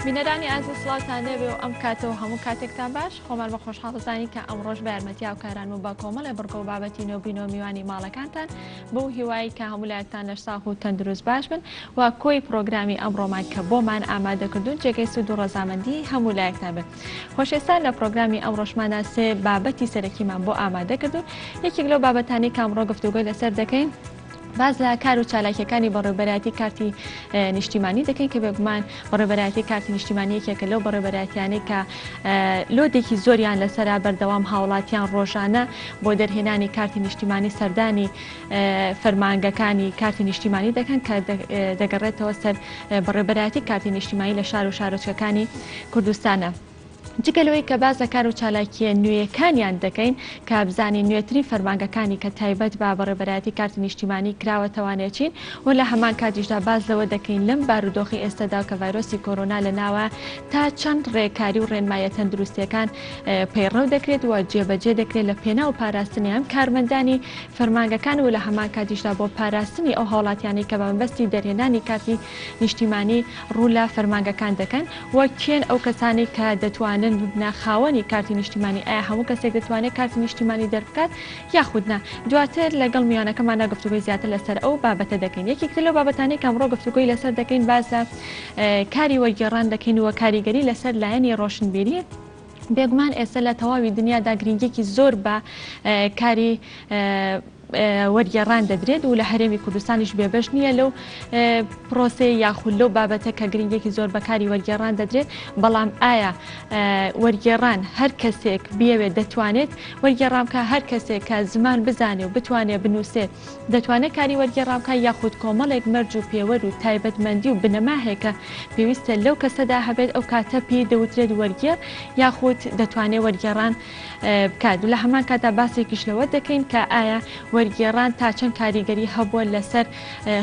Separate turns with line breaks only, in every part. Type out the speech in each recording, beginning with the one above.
بینەرانی ئازیز سڵاوتان لێبێ و ئەم کاتە و هەموو کاتێکتان باش خۆمان بە خۆشحاڵ دەزانین کە ئەمڕۆش بە یارمەتی هاوکارانم و بە کۆمەڵێ بڕگە و بابەتی نوێ میوانی ماڵەکانتان بەو هیوای کە هەموو لایەکتان لەش ساغ و تەندروست باش بن و کۆی پڕۆگرامی ئەمڕۆمان کە بۆمان ئامادەکردوون جێگەی سوود و ڕەزامەندی هەموو لایەکتان بن. خۆشەویستان لە پڕۆگرامی ئەمڕۆشماندا سێ بابەتی سەرەکیمان بۆ ئامادەکردوون یەکێک لەو بابەتانەی کە ئەمڕۆ گفتوگۆی لەسەر دەکەین باس لە کار و چالاکیەکانی بەڕێوبەرایەتی کارتی نیشتیمانی دەکەین کە بێگومان بەڕێوبەرایەتی کارتی نیشتیمانی یەکێکە لەو بەڕێوبەرایەتیانەی کە لۆدێکی زۆریان لەسەرە بەردەوام هاوڵاتیان ڕۆژانە بۆ دەرهێنانی کارتی نیشتیمانی سەردانی فەرمانگەکانی کارتی نیشتیمانی دەکەن کە دەگەڕێتەوە سەر بەڕێوبەرایەتی کارتی نیشتیمانی لە شار و شارۆچکەکانی کوردستانە. جگە لەوەی کە باس لە کار و چالاکییە نوێیەکانیان دەکەین کە بزانین نوێترین فەرمانگەکانی کە تایبەت بە بەڕێوبەرایەتی کارتی نیشتیمانی کراوەتەوانێ چین و لە هەمان کاتیشدا باس لەوە دەکەین لەم بارودۆخی ئێستەدا کە ڤایرۆسی کۆرۆنا لە ناوە تا چەند ڕێکاری و ڕێنماییە تەندروستییەکان پەیڕەو دەکرێت و جێبەجێ دەکرێت لە پێناو پاراستنی هەم کارمەندانی فەرمانگەکان و لە هەمان کاتیشدا بۆ پاراستنی ئەو هاوڵاتیانەی کە بە مەبەستی دەرهێنانی کارتی نیشتیمانی ڕوو لە فەرمانگەکان دەکەن و کێن ئەو کەسانەی کە دەتوانن ببنە خاوەنی کارتی نیشتیمانی ئایا هەموو کەسێک دەتوانێت کارتی نیشتیمانی دەربکات یاخود نا دواتر لەگەڵ میوانەکەماندا گفتوگۆی زیاتر لەسەر ئەو بابەتە دەکەین یەکێک تر لەو بابەتانەی کە ئەمڕۆ گفتوگۆی لەسەر دەکەین باس لە کاری وەرگێڕان دەکەین و کاریگەری لەسەر لایەنی ڕۆشنبیری بێگومان ئێستا لە تەواوی دنیادا گرنگیەکی زۆر بە کاری وەرگێڕان دەدرێت و لە هەرێمی کوردستانیش بێبەش نییە لەو پرۆسەیە یاخود لەو بابەتە کە گرنگێکی زۆر بەکاری وەرگێڕان دەدرێت بەڵام ئایا وەرگێڕان هەر کەسێک بیەوێت دەتوانێت وەرگێڕان بکە هەر کەسێک کە زمان بزانێ و بتوانێت بنووسێت دەتوانێت کاری وەرگێڕان بکات یاخود کۆمەڵێک مەرج و پێوەر و تایبەتمەندی و بنەما هەیە کە پێویستە لەو کەسەدا هەبێت ئەو کاتە پێی دەوترێت وەرگێڕ یاخود دەتوانێت وەرگێڕان بکات و لە هەمان کاتدا باسێکیش لەوە دەکەین کە ئایا وەرگێڕان تا چەند کاریگەری هەبووە لەسەر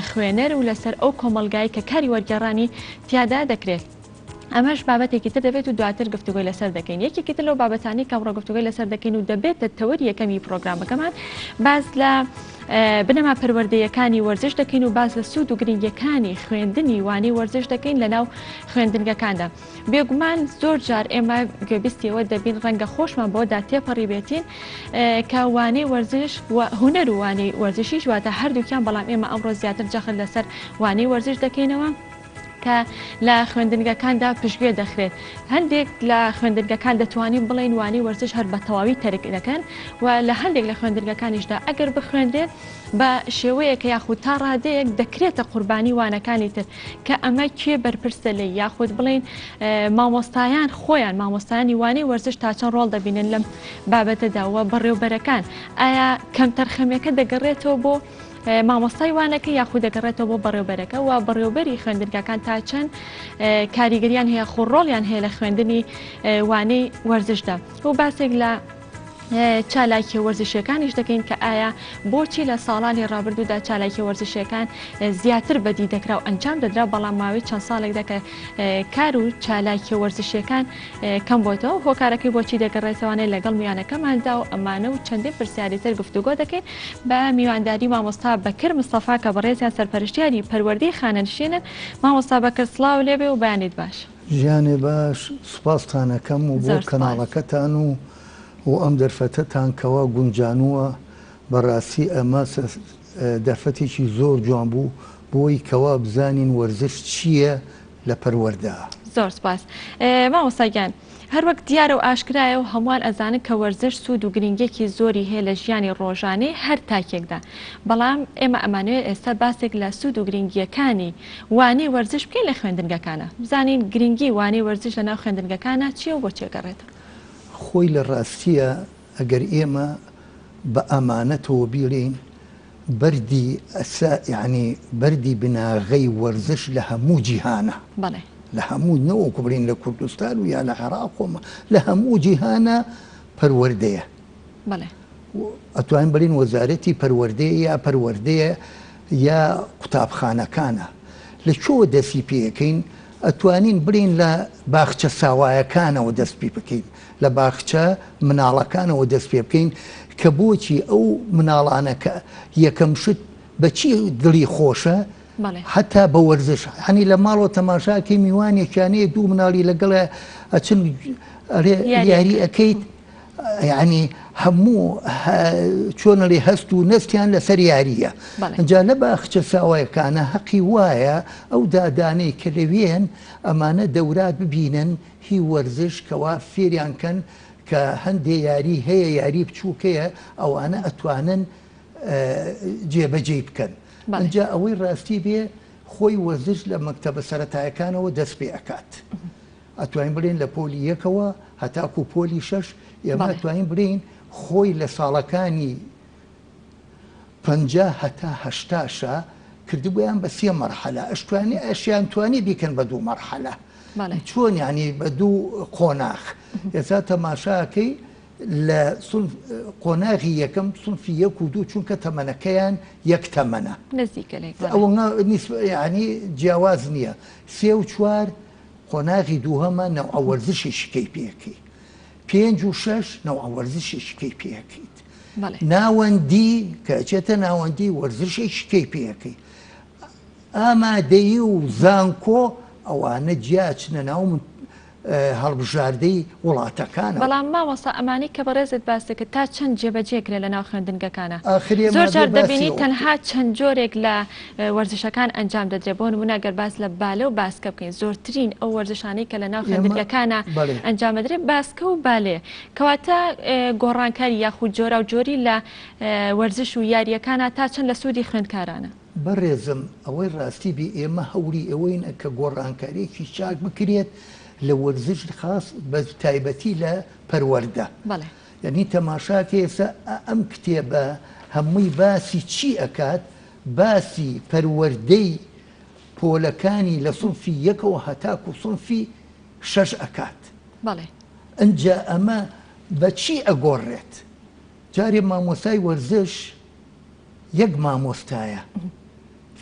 خوێنەر و لەسەر ئەو کۆمەڵگای کە کاری وەرگێڕانی تیادا دەکرێت. ئەمەش بابەتێکی تر دەبێت و دواتر گفتوگۆی لەسەر دەکەین. یەکێکی تر لەو بابەتانەی کە ئەمڕۆ گفتوگۆی لەسەر دەکەین و دەبێتە تەوەری یەکەمی پرۆگرامەکەمان باس لە بنەما پەروەردەیەکانی وەرزش دەکەین و باس لە سوود و گرنگیەکانی خوێندنی وانەی وەرزش دەکەین لەناو خوێندنگەکاندا. بێگومان زۆر جار ئێمە گوێبیستی ئەوە دەبین ڕەنگە خۆشمان بەوەدا تێپەڕی بێتین کە وانەی وەرزش و هونەر و وانەی وەرزشیش واتە هەردووکیان بەڵام ئێمە ئەمڕۆ زیاتر جەخت لەسەر وانەی وەرزش دەکەینەوە. کە لە خوێندنگەکاندا پشتگوێ دەخرێت. هەندێک لە خوێندنگەکان دەتوانین بڵێین وانەی وەرزش هەر بە تەواوی تەرک دەکەن و لە هەندێک لە خوێندنگەکانیشدا ئەگەر بخوێندرێت بە شێوەیەک یاخود تا ڕادەیەک دەکرێتە قوربانی وانەکانی تر کە ئەمە کێ بەرپرسە لێی یاخود بڵێین مامۆستایان خۆیان مامۆستایانی وانەی وەرزش تا چەند ڕۆڵ دەبینن لەم بابەتەدا و بەڕێوبەرەکان ئایا کەمتەرخەمیەکە دەگەڕێتەوە بۆ مامۆستای وانەکە یاخود دەگەڕێتەوە بۆ بەڕێوبەرەکە و بەڕێوبەری خوێندنگاکان تا چەند کاریگەریان هەیە خۆ ڕۆڵیان هەیە لە خوێندنی وانەی وەرزشدا و باسێک لە چالاکیە وەرزشیەکانیش دەکەین کە ئایا بۆچی لە ساڵانی ڕابردوودا چالاکیە وەرزشیەکان زیاتر بەدی دەکرا و ئەنجام دەدرا بەڵام ماوەی چەند ساڵێکدا کە کار و چالاکیە وەرزشیەکان کەم بۆتەوە هۆکارەکەی بۆچی دەگەڕێتەوانێ لەگەڵ میوانەکەماندا و ئەمانە و چەندین پرسیاری تر گفتوگۆ دەکەین بە میوانداری مامۆستا بەکر مستەفا کە بەڕێزیان سەرپەرشتیاری پەروەردەی خانەنشینن مامۆستا بەکر سڵاو لێبێ و بەیانیت باش.
ژیانێ باش سوپاستان ئەکەم و بۆ کەناڵەکەتان و و ئەم دەرفەتەتان کەوا گونجانووە بەڕاستی ئەمە دەرفەتێکی زۆر جوان بوو بۆی کەوا بزانین وەرزش چییە لە پەروەردە.
زۆر سوپاس مامۆستا گیان هەروەک دیارە و ئاشکرایە و هەمووان ئەزانن کە وەرزش سوود و گرنگیەکی زۆری هەیە لە ژیانی ڕۆژانەی هەر تاکێکدا بەڵام ئێمە ئەمانەوێت ئێستا باسێک لە سوود و گرنگیەکانی وانەی وەرزش بکەین لە خوێندنگەکانا بزانین گرنگی وانەی وەرزش لە ناو خوێندنگەکانا چیە و بۆچی ئەگەڕێتەوە.
خۆی لە ڕاستیە ئەگەر ئێمە بە ئەمانەتەوە بیڵێین بەردی ئەسا یانی بەردی بناغەی وەرزش لە هەموو جیهانە
بەڵێ.
لە هەموو نەوەکو بڵێین لە کوردستان و یا لە عێراق و لە هەموو جیهانە پەروەردەیە.
بەڵێ.
ئەتوانین بڵێین وەزارەتی پەروەردەیە یا پەروەردەیە یا قوتابخانەکانە. لە کوێوە دەستی پێ ئەکەین؟ ئەتوانین بڵێین لە باخچە ساوایەکانەوە دەست پێ بکەین. لە باخچە مناڵەکانەوە دەست پێ بکەین کە بۆچی ئەو مناڵانە کە یەکەم شت بە چی دڵی خۆشە؟ حەتا بە وەرزش حەنی لە ماڵەوە تەماشاکەی میوانێکیان هەیە دوو مناڵی لەگەڵە ئەچن ئەرێ یاری ئەکەیت یعنی هەموو چۆنەڵی هەست و نەستیان لەسەر یاریە ئەجا لە باخچە ساوایەکانە هەقی وایە ئەو دادانەی کە لەوێن ئەمانە دەورات ببینن هی وەرزش کەوا فێریان کەن کە هەندێ یاری هەیە یاری بچووکەیە ئەوانە ئەتوانن جێبەجێی بکەن. ئینجا ئەوەی ڕاستی بێ خۆی وەرزش لە مەکتەبە سەرەتایەکانەوە دەست پێ ئەکات. ئەتوانین بڵێین لە پۆلی یەکەوە هەتاکوو پۆلی شەش، ئێمە ئەتوانین بڵێین خۆی لە ساڵەکانی 50 هەتا هەشتاشا کردبوویان بە سێ مەرحەلە، ئەشتوانی ئەشیان توانی بیکەن بە دوو مەرحەلە. چۆن یانی بە دوو قۆناخ؟ ئێستا تەماشاکەی لە سونف قۆناغی یەکەم سونفی یەک و دوو چونکە تەمەنەکەیان یەک تەمەنە
نزیکە لێک بەڵێ.
ئەوەنە نیسبە یانی جیاواز نییە سێ و چوار قۆناغی دووهەمە نەوعە وەرزشێکی کەی پێ ئەکەی پێنج و شەش نەوعە وەرزشێکی کەی پێ ئەکەیت
بەڵێ.
ناوەندی کە ئەچێتە ناوەندی وەرزشێکی کەی پێ ئەکەی ئامادەیی و زانکۆ ئەوانە جیا ئەچنە ناو هەڵبژاردەی وڵاتەکانەوە.
بەڵام مامۆستا ئەمانەی کە بەڕێزت باست کرد تا چەند جێبەجێ کرێ لە ناو خوێندنگەکانا؟
ئاخر ئێمە
زۆر
ئەبێ
جار
باسی
دەبینی
ئەوە
تەنها
بکەین.
چەند جۆرێک لە وەرزشەکان ئەنجام دەدرێ بۆ نموونە گەر باس لە بالە و باسکە بکەین زۆرترین ئەو وەرزشانەی کە لە ناو
ئێمە
خوێندنگەکانا
بەڵێ.
ئەنجام ئەدرێ باسکە و بالەیە کەواتە گۆڕانکاری یاخود جۆراوجۆری لە وەرزش و یارییەکانا تا چەند لە سوودی خوێندکارانە؟
بەڕێزم ئەوەی ڕاستی بێ ئێمە هەوڵی ئەوەین کە گۆڕانکاریەکی چاک بکرێت لە وەرزش خاص بە تایبەتی لە پەروەردە
بەڵێ.
یعنی تەماشاکە ئێستا ئەم کتێبە هەمووی باسی چی ئەکات باسی پەروەردەی پۆلەکانی لە سنفی یەکەوە هەتاکو سنفی شەش ئەکات
بەڵێ.
ئنجا ئەمە بە چی ئەگۆڕێت جارێ مامۆستای وەرزش یەک مامۆستایە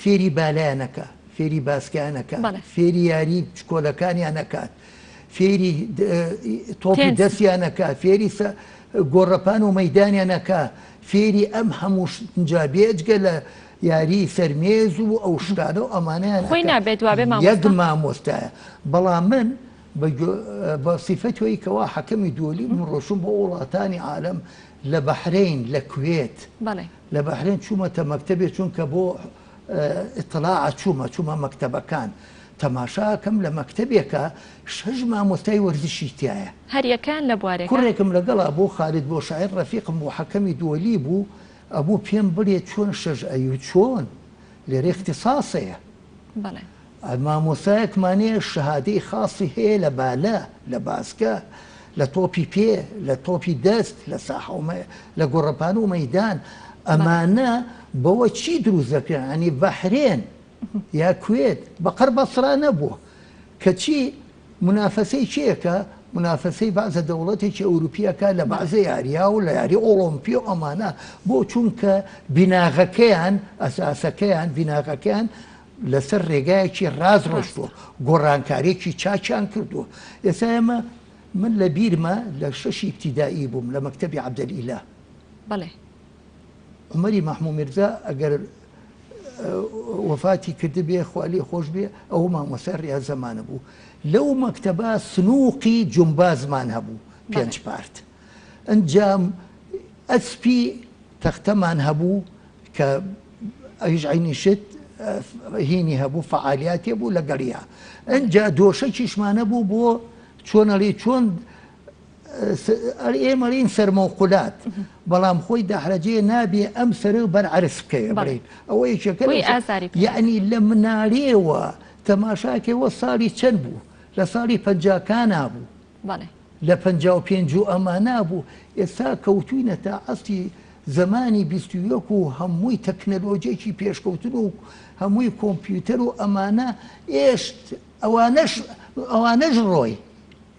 فێری بالایان ئەکا فێری باسکەیان ئەکا فێری یاری چکۆلەکانیان ئەکات فێری تۆپی دەستیان ئەکا فێری گۆڕەپان و مەدانیان ئەکا فێری ئەم هەموو جا بێجگە لە یاری سەرمێز و ئەو شتانە و ئەمانیان
خۆی نابێت وابێ
یەک مامۆستایە بەڵام من بە سیفەتەوەی کەوا حەکەمی دووەلی من ڕۆشتم بۆ وڵاتانی عالەم لە بەحرەین لە کوێت.
بەڵێ.
لە بەحرەین چوومەتە مەکتەبێ چونکە بۆ ئیتڵاعە چوومە چوومە مەکتەبەکان تەماشا ئەکەم لە مەکتەبێکا شەش مامۆستای وەرزشی تیایە.
هەر یەکەیان لە بوارێکا.
کوڕێکم لەگەڵا بوو خالید بۆ شاعیر ڕەفیقم بوو حەکەمی دووەلی بوو ئەبوو پێم بڵێ چۆن شەش ئەیو چۆن لێرە ئیختیساسەیە.
بەڵێ.
مامۆستایەکمان هەیە شەهادەی خاصی هەیە لە بالە، لە باسکە، لە تۆپی پێ، لە تۆپی دەست، لە ساحە و لە گۆڕەپان و مەیدان. ئەمانە بەوە چی دروست دەکرێن؟ یانی بەحرێن یا کوێت بەقەر بەسرا نەبووە. کەچی مونافەسەی کێ ئەکا؟ مونافەسەی بەعزە دەوڵەتێکی ئەوروپی ئەکا لە بەعزە یاریا و لە یاری ئۆڵۆمپی و ئەمانە. بۆ؟ چونکە بیناغەکەیان، ئەساسەکەیان، بیناغەکەیان لەسەر رێگایەکی راست رۆشتووە، گۆڕانکارییەکی چاکیان کردووە. ئێستا ئێمە، من لە بیرمە لە شەشی ئیبتیدائی بووم لە مەکتەبی عەبدەلئیلاه.
بەڵێ.
عومەری مەحموو میرزا ئەگەر وەفاتی کردبێ خوا لێی خۆش بێ، ئەو مامۆستای ریازەمانە بوو. لەو مەکتەبە سنووقی جومبازمان هەبوو، پێنج پارت. ئنجا ئەسپی تەختەمان هەبوو کە ئەویش عەینی شت هینی هەبوو فەعالیاتی هەبوو لەگەڵیا ئەنجا دۆشەکیشمان هەبوو بۆ چۆن ئەڵێ چۆن ئێمە ئەڵێین سەرمەوقولات بەڵام خۆی دەحرەجەیە نابێ ئەم سەرە بەر عەرز بکەوێ بڵێین ئەوە یەکێکە یەعنی لە مناڵیەوە تەماشاکەوە ساڵی چەند بوو لە ساڵی پەنجاکانا بوو لە 55 و ئەمانە بوو ئێستا کەوتوینەتە ئاستی زەمانی 21 و هەمووی تەکنەلۆجیەکی پێشکەوتن و هەمووی کۆمپیوتەر و ئەمانە ئێشت ئەوانەش ئەوانەش ڕۆی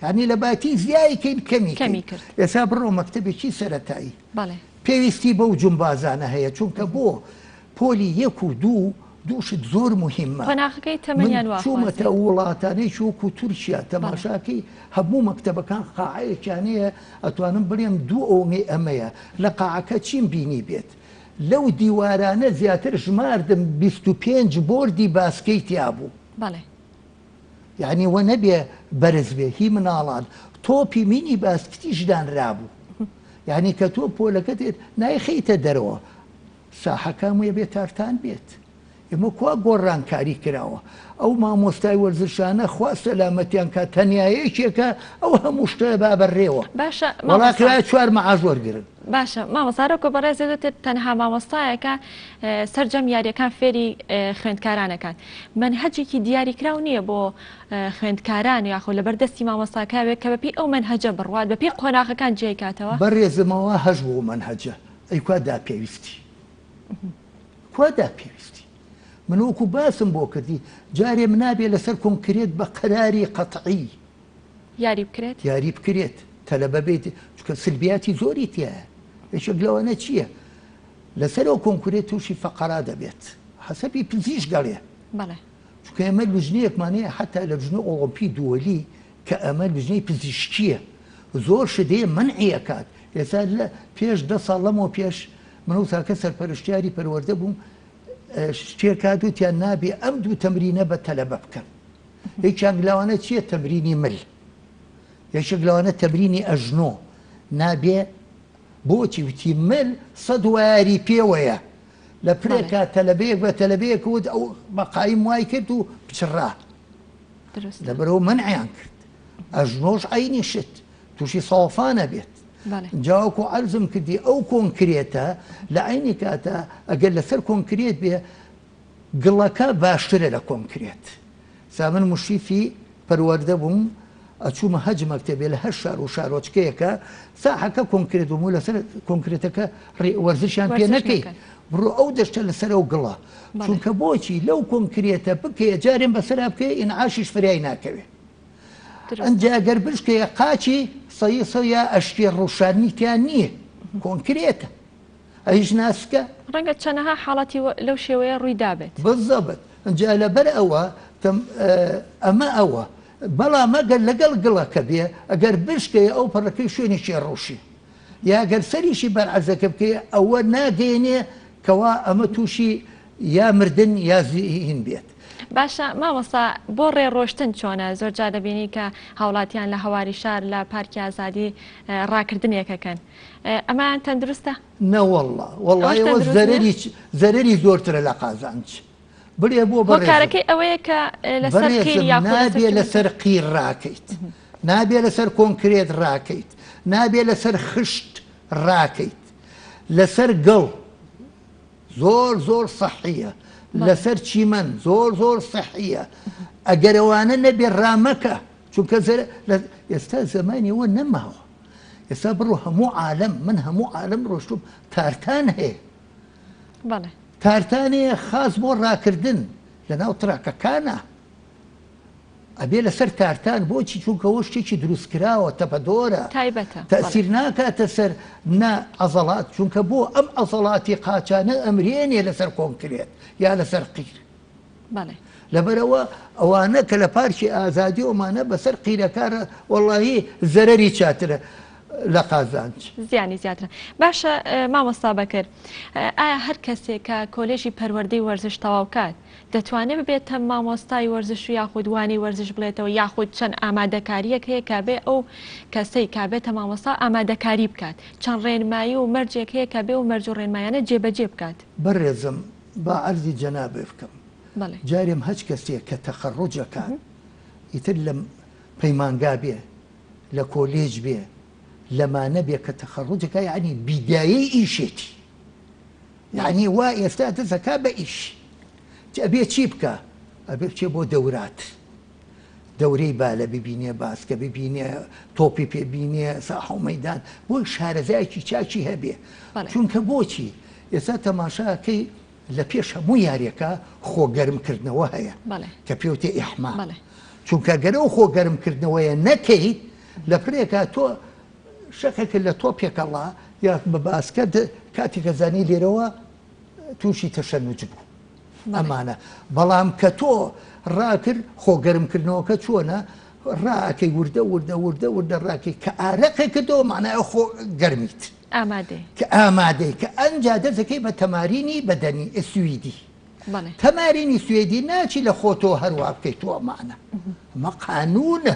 یانی لە باتی زیای کەین کەمی
کەمی کرد
ئێستا بڕۆ مەکتەبێکی سەرەتایی
بەڵێ
پێویستی بەو جومبازانە هەیە چونکە بۆ پۆلی یەک و دوو دوو شت زۆر موهیمە
قۆناخەکەی
من
تەمەنیان وا
چوومەتە
خوازێ
وڵاتانێکی وەکو تورکیا
بەڵێ
تەماشاکەی هەموو مەکتەبەکان قاعەیەکیان هەیە ئەتوانم بڵێم دوو ئەوەنەی ئەمەیە لە قاعەکە چیم بینی بێت. لەو دیوارانە زیاتر ژماردم 25 بۆردی باسکەی تیا بوو.
بەڵێ.
یانی وە نەبێ بەرز بێ هی مناڵان تۆپی مینی باسکتیش دانرابوو یانی کە تۆ پۆلەکەت نایخەیتە دەرەوە ساحەکە هەمووی ئەبێ تارتان بێت ئێمە کوا گۆڕانکاری کراوە ئەو مامۆستای وەرزشانە خوا سەلامەتیان کا تەنیا یەکێکە ئەو هەموو شتە با بەڕێوە
باشە
وەڵا
مامۆستا
کرایە چوار مەعاش وەرگرن.
باشە مامۆستا هەروەکو بەڕێزت وتت تەنها مامۆستایەکە سەرجەم یاریەکان فێری خوێندکاران ئەکات مەنهەجێکی دیاریکراو نییە بۆ خوێندکاران یاخۆ لەبەر دەستی مامۆستاکە بێت کە بەپێی ئەو مەنهەجە بڕوات بەپێی قۆناغەکان جێی کاتەوە؟
بەڕێزمەوە هەش بۆ مەنهەجە ئەی کوا دا پێویستی کوا دا پێویستی من وەکو باسم بۆ کردی جارێ منابێ لەسەر کۆنکرێت بە قەراری قەتعی
یاری بکرێت
یاری بکرێت تەلەبە بێت چونکە سلبیاتی زۆری تایە یەکێک لەوانە چییە لەسەر ئەو کۆنکرێت تووشی فەقەرا دەبێت حەسەبی پزیشک دەڵێ
بەڵێ
چونکە ئێمە لوجنەیەکمان هەیە حەتا لە لوجنەی ئۆڵۆمپی دووەلی کە ئەمە لوجنەی پزیشکییە زۆر شت هەیە مەنعی ئەکات ئێستا لە پێش دە ساڵ لەمەوە پێش من و تاکە سەرپەرشتیاری پەروەردە بووم شتێک هات وتیان نابێ ئەم دوو تەمرینە بە تەلەبە بکەن یەکیان لەوانە چییە تەمرینی مل یەکێک لەوانە تەمرینی ئەژنۆ نابێ بۆچی وتی مل سەد وایەری پێوەیە لە پرێکا تەلەبەیەک بە تەلەبەیەک وت ئەو بە قایم وای کرد و پچڕا لەبەرەوە مەنعیان کرد ئەژنۆش عەینی شت تووشی سەوەفانە بێت جا وەکو عەرزم کردی ئەو کۆنکرێتە لە عەینی کاتە ئەگەر لەسەر کۆنکرێت بێ گڵەکە باشترە لە کۆنکرێت سا من مشریفی پەروەردە بووم ئەچوومە هەج مەکتەبێ لە هەر شار و شارۆچکەیەکە ساحەکە کۆنکرێت بوو لەسەر کۆنکرێتەکە وەرزشیان پێ نەکەی بڕۆ ئەو دەشتە لەسەر ئەو گڵە چونکە بۆچی لەو کۆنکرێتە بکەیە جارێن بەسەرا بکەی ئینعاشیش فریای ناکەوێ ئەنجا گەر بشکەیە قاچی سەی سەیا ئەشکێ ڕوشاننی تیا نییە کۆنکرێتە ئەویش ناسکە.
ڕەنگە چەنەها حاڵەتی لەو شێوەیە ڕووی دابێت.
بالضبط جا لەبەر ئەوە تم ئەمە ئەوە بەڵام ئەگەر لەگەڵ گڵەکە بێ ئەگەر بشکێ ئەو پەڕەکەی شوێنێکی ڕوشی یا گەر سەریشی بەر عەرزەکە بکەی ئەوە ناگەیەنێ کەوا ئەمە تووشی یا مردن یا زیهین بێت.
باشە مامۆستا بۆ ڕێ ڕۆشتن چۆنە زۆر جار دەبینی کە هاوڵاتیان لە هەواری شار لە پارکی ئازادی ڕاکردنێک ئەکەن ئەمەیان تەندروستە؟
نەوەڵڵا وەڵڵا ئەوە زەرەری زەرەری زۆرترە لە قازانج بڵێ بۆ بەڕێزم
هۆکارەکەی ئەوەیە کە لەسەر قیر
بەڕێزم
یاخود لەسەر
نابێ
چی
لەسەر قیر ڕاکەیت نابێ لەسەر کۆنکرێت ڕاکەیت نابێ لەسەر خشت ڕاکەیت لەسەر گڵ زۆر زۆر سەحیە لەسەر چیمەن زۆر زۆر سەحیە ئەگەر ئەوانە نەبێ ڕامەکە چونکە ئێستا زمانی ئەوە نەماوە ئێستا بڕۆ هەموو عالەم من هەموو عالەم ڕۆشتوم تارتان هەیە تارتان هەیە خاص بۆ ڕاکردن لەناو تراکەکانە ئەبێ لەسەر تارتان بۆچی چونکە ئەوە شتێکی دروستکراوە تەپەدۆرە
تایبەتە
تەسیر ناکاتە سەر نە عەزەڵات چونکە بۆ ئەم عەزەڵاتی قاچانە ئەمرێنێ لەسەر کۆنکرێت یا لەسەر قیر
بەڵێ
لەبەرەوە ئەوانە کە لە پارکی ئازادی ئەومانە بەسەر قیرەکارە وەڵی زەرەری چاترە لە قازانج.
زیانی زیاترە. باشە مامۆستا بەکر ئایا هەر کەسێک کە کۆلێژی پەروەردەی وەرزش تەواو کات دەتوانێت ببێتە مامۆستای وەرزش و یاخود وانەی وەرزش بڵێتەوە یاخود چەند ئامادەکارییەک هەیە کە بێ ئەو کەسەی کە بێتە مامۆستا ئامادەکاری بکات چەند ڕێنمایی و مەرجێک هەیە کە بێ ئەو مەرج و ڕێنمایانە جێبەجێ بکات؟
بەڕێزم با عەرزی جەنابێ بکەم
بەڵێ.
جارێم هەچ کەسێ کە تەخەڕوج ئەکات ئیتر لە پەیمانگا بێ لە کۆلێج بێ لەمانە بێ کە تەخەڕوج ئەکا یەعنی بیدایەی ئیشێتی یەعنی وا ئێستا دەست ئەکا بە ئیش ئەبێ چی بکا ئەبێ بچێ بۆ دەورات دەورەی بالە ببینێ باسکە ببینێ تۆپی پێ بینێ ساحە و مەیدان بۆی شارەزایەکی چاکی هەبێ چونکە بۆچی ئێستا تەماشاکەی لە پێش هەموو یاریەکە خۆ گەرمکردنەوە هەیە کە پێوتێ ئیحما چونکە گەرە و خۆ گەرمکردنەوەیە نەکەی لە پرێکا تۆ شەقێکت لە تۆپێکەڵا یا بە باسکەت کاتێکە زانی لێرەوە تووشی تەشەنوج بوو ئەمانە بەڵام کە تۆ ڕاکرد خۆ گەرمکردنەوەکە چۆنە؟ ڕائەکەی وردە وردە وردە وردە ڕاکەی کە ئارەقێ کردەوە معنای ئەو خۆ گەرمیت
ئامادەی
کە ئامادەی کە ئەنجا دەستەکەی بە تەمارینی بەدەنی سویدی تەمارینی سوێدی ناچی لە خۆتۆ هەروا بکەیت تۆ ئەمانە ئەمە قانونە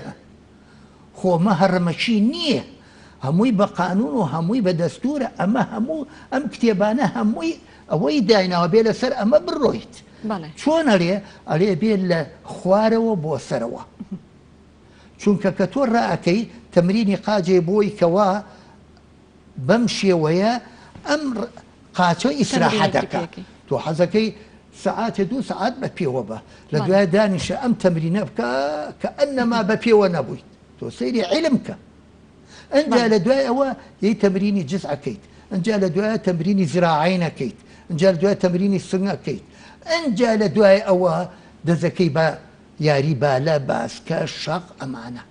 خۆ مە هەڕەمەکی نییە هەمووی بە قانون و هەمووی بە دەستورە ئەمە هەموو ئەم کتێبانە هەمووی ئەوەی دایناوە بێ لەسەر ئەمە بڕۆیت چۆن ئەرێ ئەرێ بێ لە خوارەوە بۆ سەرەوە چونکە کە تۆ ڕائەکەی تەمرینی قاجێ بۆی کەوا بەم شێوەیە ئەم قاچە ئیسراحە دەکا تۆ حەزەکەی سەعاتێ دوو سەعات بە پێوە بە لە دوای دانیشە ئەم تەمرینە بکە کە ئەنەما بە پێوە نەبوویت تۆ سەیری عیلم کە ئەنجا لە دوای ئەوە یەی تەمرینی جز ئەکەیت ئەنجا لە دوای تەمرینی زراعین ئەکەیت ئەنجا لە دوای تەمرینی سنگ ئەکەیت ئەنجا لە دوای ئەوە دەزەکەی بە یاری بالە باسکە شەق ئەمانە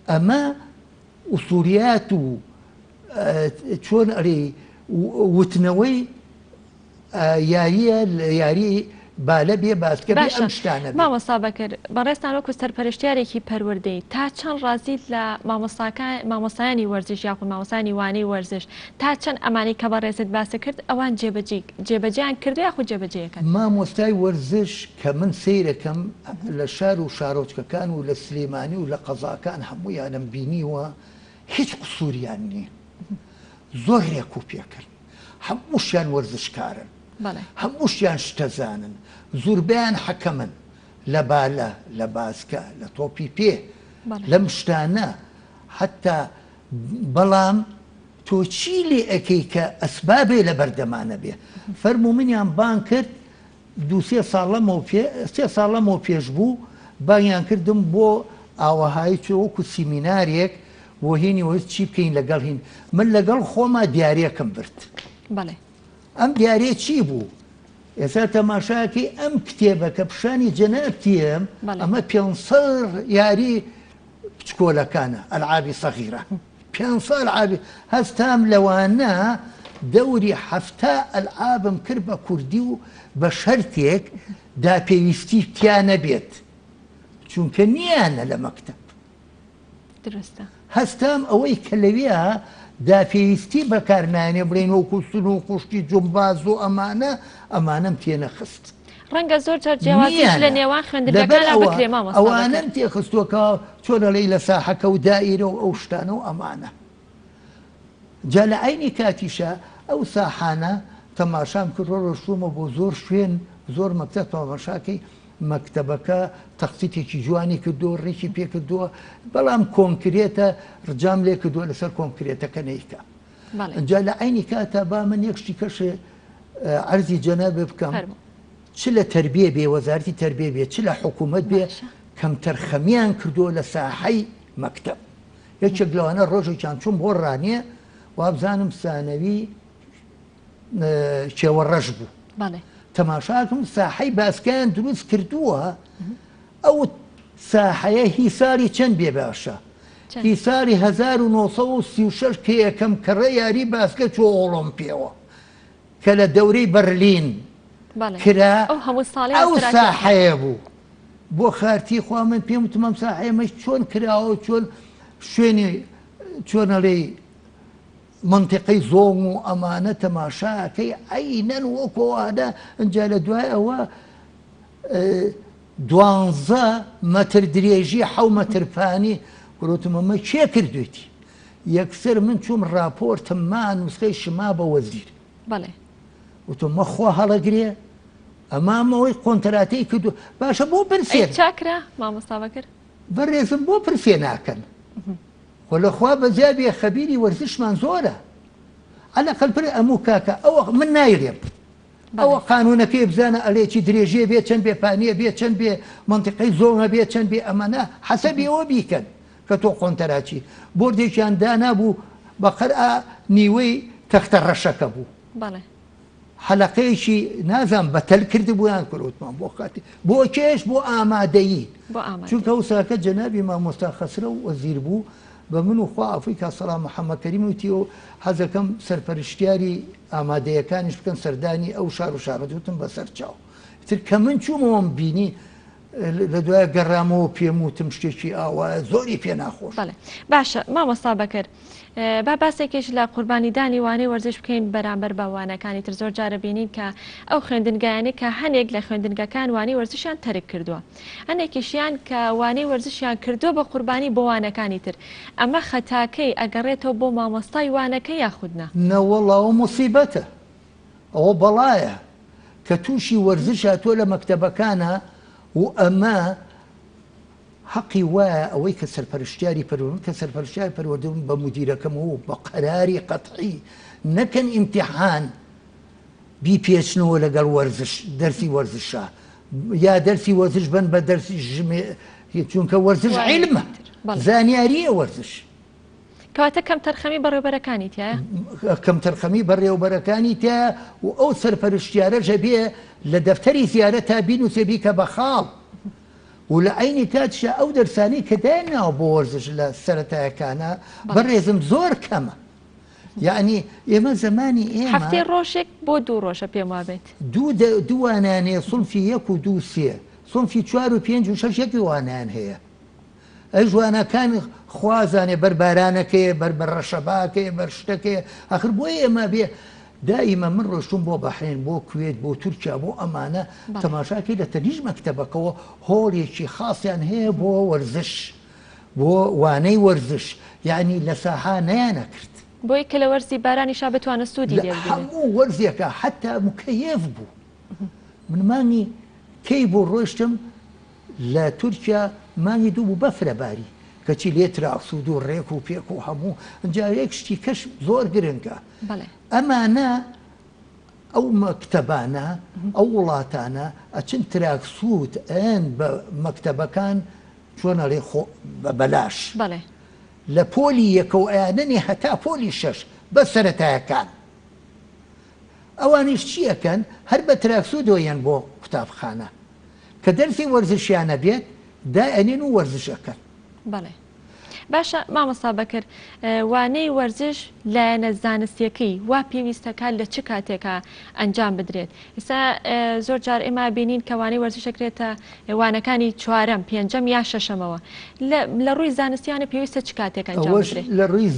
ئەمە ئوسولیات و چۆن ئەرێی وتنەوەی یاریە یاری بالە بێ باسکە بێ
باشە
ئەم شتانە بێ.
مامۆستا بەکر بەڕێزتان وەکو سەرپەرشتیارێکی پەروەردەیی تا چەند ڕازیت لە مامۆستاکان مامۆستایانی وەرزش یاخود مامۆستایانی وانەی وەرزش تا چەند ئەمانەی کە بەڕێزت باست کرد ئەوان جێبەجێ جێبەجێیان کردوە یاخود جێبەجێیەکەن؟
مامۆستای وەرزش کە من سەیرەکەم لە شار و شارۆچکەکان و لە سلێمانی و لە قەزاکان هەموویانم بینیوە هیچ قسوریان نیە زۆر رێک و پێکن هەمووشیان وەرزشکارن هەمووشیان شتەزانن زوربەیان حەکەمن لە بالە لە باسکە لە تۆپی پێ لەم شتانە حتا بەڵام تۆ چی لێ ئەکەی کە ئەسبابێ لە بەردەما نەبێ فەرموو منیان بانگ کرد دوو سێ ساڵ لەمەو پێ سێ ساڵ لەمەو پێش بوو بانگیان کردم بۆ ئاوەهایی چۆ وەکو سیمینارێک بۆ هینی وەز چی بکەین لەگەڵ هین من لەگەڵ خۆما دیارێکم برد
بەڵێ
ئەم دیارێ چی بوو ئێستا تەماشاکەی ئەم کتێبە کە پیشانی جەنابتیم ئەمە 500 یاری بچکۆلەکانە ئەلعابی سەغیرە 500 ئەلعابی هەستام لەوانە دەوری 70 ئەلعابم کرد بە کوردی و بە شەرتێک دا پێویستی تیا نەبێت چونکە نییانە لە مەکتەب.
دروستە.
هەستام ئەوەی کە لەویا دا پێویستی بەکار نایەنێ بڵێین وەکو سن و قوشتی جومباز و ئەمانە ئەمانەم تێنەخست.
ڕەنگە زۆر جار جیاوازیش لە
نییانە.
نێوان
لەبەر
خوێندنگەکانا
ئەوە
بکرێ مامۆستا بەکر.
ئەوانەم تێخستووە کە چۆن ئەڵێی لە ساحەکە و دائیرە و ئەو شتانە و ئەمانە. جا لە عەینی کاتیشا ئەو ساحانە تەماشام کردووە ڕۆشتوومە بۆ زۆر شوێن زۆر مەکتەب تەماشاکەی مەکتەبەکە تەخسیتێکی جوانی کردووە ڕێکی پێ کردووە بەڵام کۆنکرێتە ڕجام لێ کردووە لەسەر کۆنکرێتەکە نیکە جا لە عەینی کاتا با من یەک شتی کەشێ عەرزی جەنابێ بکەم چ لە تەربیە بێ وەزارتی تەربیە بێ چ لە حکوومەت بێ کەمتەرخەمیان کردووە لە ساحەی مەکتەب یەکێک لەوانە ڕۆژێکیان چووم بۆ ڕانیە وابزانم سانەوی کێوە ڕەش بوو تەماشاکم ساحەی باسکەیان دروست کردووە ئەو ساحەیە هی ساڵی چەند بێ باشە هی ساڵی 1936 کە یەکەم کەڕە یاری باسکە چۆ ئۆڵۆمپیەوە کە لە دەورەی بەرلین کرا ئەو ساحەیە بوو بۆ خارتی خوا من پێم وتم ئەم ساحەیە مەش چۆن کراوە چۆن شوێنی چۆن ئەڵێی مەنتیقەی زۆڵم و ئەمانە تەماشاکەی عەینەن وەکو ئەوانە ئینجا لە دوای ئەوە دوانزە مەتر درێژی حەو مەتر پانی گوتم ئەمە کێ کردوێتی یەکسەر من چووم راپۆرتم ما نوسخەی شما بە وەزیر
بەڵێ.
وتم مە خوا هەڵەگرێ ئەمامەوەی قۆنتەراتەی کردو باشە بۆ پرسێ
ئەی چاکرا مامۆستا بەکر؟
بەڕێزم بۆ پرسێ ناکەن خۆ لە خوا بەجیا بێ خەبیری وەرزشمان زۆرە عەلەقەل پر ئەموو کاکە ئەوە من نایڵێم ئەوە قانونەکەی بزانە ئەلێ چی درێژیە بێ چەند بێ پانیە بێ چەند بێ مەنتیقەی زۆنە بێ چەند بێ ئەمانە حەسەبی ئەوە بیکەن کە تۆ قۆنتەراچی بۆردێکیان دانابوو بەقەر ئا نیوەی تەختە ڕەشەکە بوو.
بەڵێ.
حەلەقەیەکی نازانم بە تەل کردبوویان کورە وتمان بۆ کاتی بۆ کێش بۆ ئامادەیی
بۆ ئامادەیی.
چونکە ئەو ساکە جەنابی مامۆستا خەسرەو وەزیر بوو بە من و خوا عەفوی کا سەڵام محەمەد کەریم وتی و حەزەکەم سەرپەرشتیاری ئامادەیەکانیش بکەن سەردانی ئەو شار و شارۆچکە وتم بەسەر چاو ئیتر کە من چوومەوەم بینی. لە دوای گەڕامەوە پێم وتم شتێکی ئاوایە زۆری پێ ناخۆش.
بەڵێ باشە مامۆستا بەکر با باسێکیش لە قوربانیدانی وانەی وەرزش بکەین بەرامبەر بە وانەکانی تر زۆر جارە بینین کە ئەو خوێندنگایانەی کە هەنێک لە خوێندنگەکان وانەی وەرزشیان تەرک کردووە هەنێکیشیان کە وانەی وەرزشیان کردووە بە قوربانی بۆ وانەکانی تر ئەمە خەتاکەی ئەگەڕێتەوە بۆ مامۆستای وانەکە یاخود نا؟
نەوەڵا ئەوە موسیبەتە ئەوە بەڵایە کە تووشی وەرزش هاتووە لە مەکتەبەکانا و ئەمە هەقی وایە ئەوەی کە سەرپەرشتیاری پەروەردە من کە سەرپەرشتیاری پەروەردە بووم بە مودیرەکەمەوە و بە قەراری قەتعی نەکەن ئیمتیحان بیپێچنەوە لەگەڵ وەرزش دەرسی وەرزشا یا دەرسی وەرزش بن بە دەرسی ژمێ چونکە وەرزش عیلمە زانیاریە وەرزش.
کەواتە کەمتەرخەمی بەڕێوبەرەکانی تیایە؟
کەمتەرخەمی بەڕێوبەرەکانی تیایە و ئەو سەرپەرشتیارەش ئەبێ لە دەفتەری زیارەتا بینوسێ بیکە بە خاڵ و لە عەینی کاتیشا ئەو دەرسانەی کە دایانناوە بۆ وەرزش لە سەرەتایەکانا بەڕێزم زۆر کەمە یەعنی ئێمە زەمانی ئێمە
هەفتەی ڕۆژێک بۆ دوو ڕۆژە پێم وابێت.
دوو دووانیان هەیە سونفی یەک و دوو سێ سونفی چوار و پێنج و شەش یەک وانەیان هەیە. ئەی ژوانەکان خوا زانێ بەر بارانەکەیە بەر بەر ڕەشەباکەیە بەر شتەکەیە ئاخر بۆیە ئێمە بێ دائیمە من ڕۆشتوم بۆ بەحرێن بۆ کوێت بۆ تورکیا بۆ ئەمانە تەماشاکەی لە تەنیشت مەکتەبەکەوە هۆڵێکی خاصیان هەیە بۆ وەرزش بۆ وانەی وەرزش یعنی لە ساحا نەیانەکرد.
بۆی کە لە وەرزی بارانیشا بتوانن سوودی
لە
لێ ببینن.
هەموو وەرزێکا حەتا مکەیەف بوو من مانگی کەی بوو ڕۆشتم لە تورکیا مانگی دوو بوو بەفرە باری کەچی لێ تراکسود و ڕێک و پێک و هەموو ئینجا یەک شتی کەش زۆر گرنگە ئەمانە ئەو مەکتەبانە ئەو وڵاتانە ئەچن تراکسود ئەیەن بە مەکتەبەکان چۆن ئەڵێ خۆ بە بەلاش لە پۆلی یەکەوە ئەیانەنێ هەتا پۆلی شەش بە سەرەتایەکان ئەوانیش چی ئەکەن هەر بە تراکسودەوە یەن بۆ قوتابخانە کە دەرسی وەرزشیان ئەبێت دائەنێن و وەرزش ئەکەن.
بەڵێ باشە مامۆستا بەکر وانەی وەرزش لایەنە زانستیەکەی وا پێویستەکات لە چ کاتێکا ئەنجام بدرێت ئێستا زۆر جار ئێمە بینین کە وانەی وەرزش ئەکرێتە وانەکانی چوارەم پێنجەم یا شەشەمەوە لە ڕووی زانستیانە پێویستە چ کاتێک ئەنجام
ئەوەش
بدرێت؟
لە ڕووی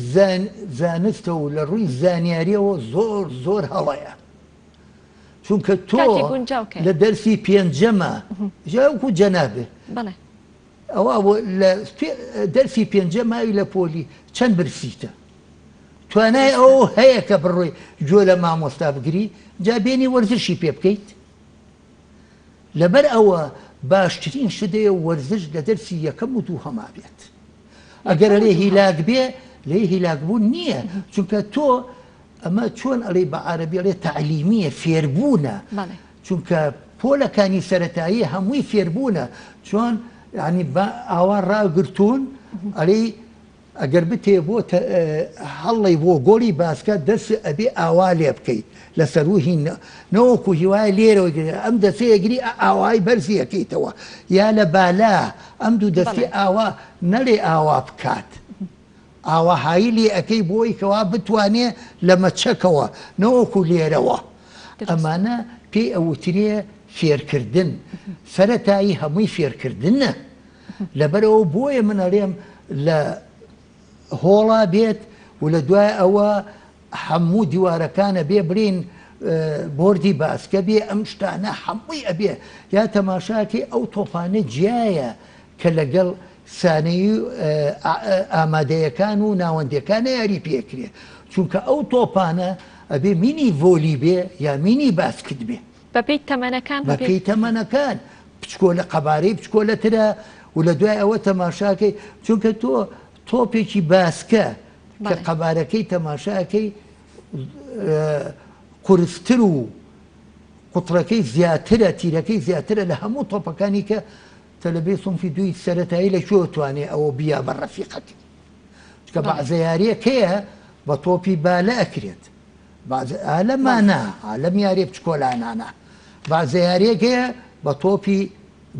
زانستەوە و لە ڕووی زانیاریەوە زۆر زۆر هەڵەیە چونکە تۆ
کاتی گونجاو کەیە؟
لە دەرسی پێنجەمە جا وەکو جەنابێ
بەڵێ.
ئەوە بۆ لە دەرسی پێنجەم ماوی لە پۆلی چەند برسیتە توانای ئەو هەیە کە بڕۆی گوێ لە مامۆستا بگری جا بێنی وەرزشی پێ بکەیت لەبەر ئەوە باشترین شت هەیە وەرزش لە دەرسی یەکەم و دووهەما بێت ئەگەر ئەلێ هیلاک بێ لێ هیلاک بوون نییە چونکە تۆ ئەمە چۆن ئەڵێی بە عارەبی ئەڵێ تەعلیمیە فێربوونە چونکە پۆلەکانی سەرەتایی هەمووی فێربوونە چۆن یعنی بە ئاوا ڕاگرتوون ئەڵێی ئەگەر بتێ بۆ هەڵی بۆ گۆڵی باسکە دەست ئەبێ ئاوا لێ بکەیت لە سەروو هین نەوەکو هیوایە لێرەوە ئەم دەسەیەگری ئاوای بەرزی ئەکەیتەوە یا لە بالا ئەم دوو دەستی ئاوا نەڵێ ئاوا بکات ئاوەهایی لێ ئەکەی بۆی کەوا بتوانێ لە مەچەکەوە نەوەکو لێرەوە. ئەمانە پێی ئەوترێ فێرکردن. سەرەتایی هەمووی فێرکردنە. لەبەرئەوە بۆیە من ئەڵێم لە هۆڵا بێت و لە دوای ئەوە هەموو دیوارەکان ئەبێ بڵێین بۆردی باسکە بێ ئەم شتانە هەمووی ئەبێ یا تەماشاکەی ئەو تۆپانە جیایە کە لەگەڵ سانەیی ئامادەیەکان و ناوەندیەکانە یاری پێکرێ چونکە ئەو تۆپانە ئەبێ مینی ڤۆلی بێ یا مینی باسکت بێ.
بەپێی تەمەنەکان
بەپێی تەمەنەکان بچکۆلە قەبارەی بچکۆلەترە و لە دوای ئەوە تەماشاکەی چونکە تۆ تۆپێکی باسکە کە قەبارەکەی تەماشاکەی قورستر و قوتڕەکەی زیاترە تیرەکەی زیاترە لە هەموو تۆپەکانی کە تەلەبەی سنفی دووی سەرەتایی لە کوێوە توانێ ئەوە بیا بە ڕەفیقەکەی چونکە بەعزە یاریەک هەیە بە تۆپی بالە ئەکرێت بەعزە ئالەمانە ئالەم یاریە بچکۆلانانە بەعزە یاریەک هەیە بە تۆپی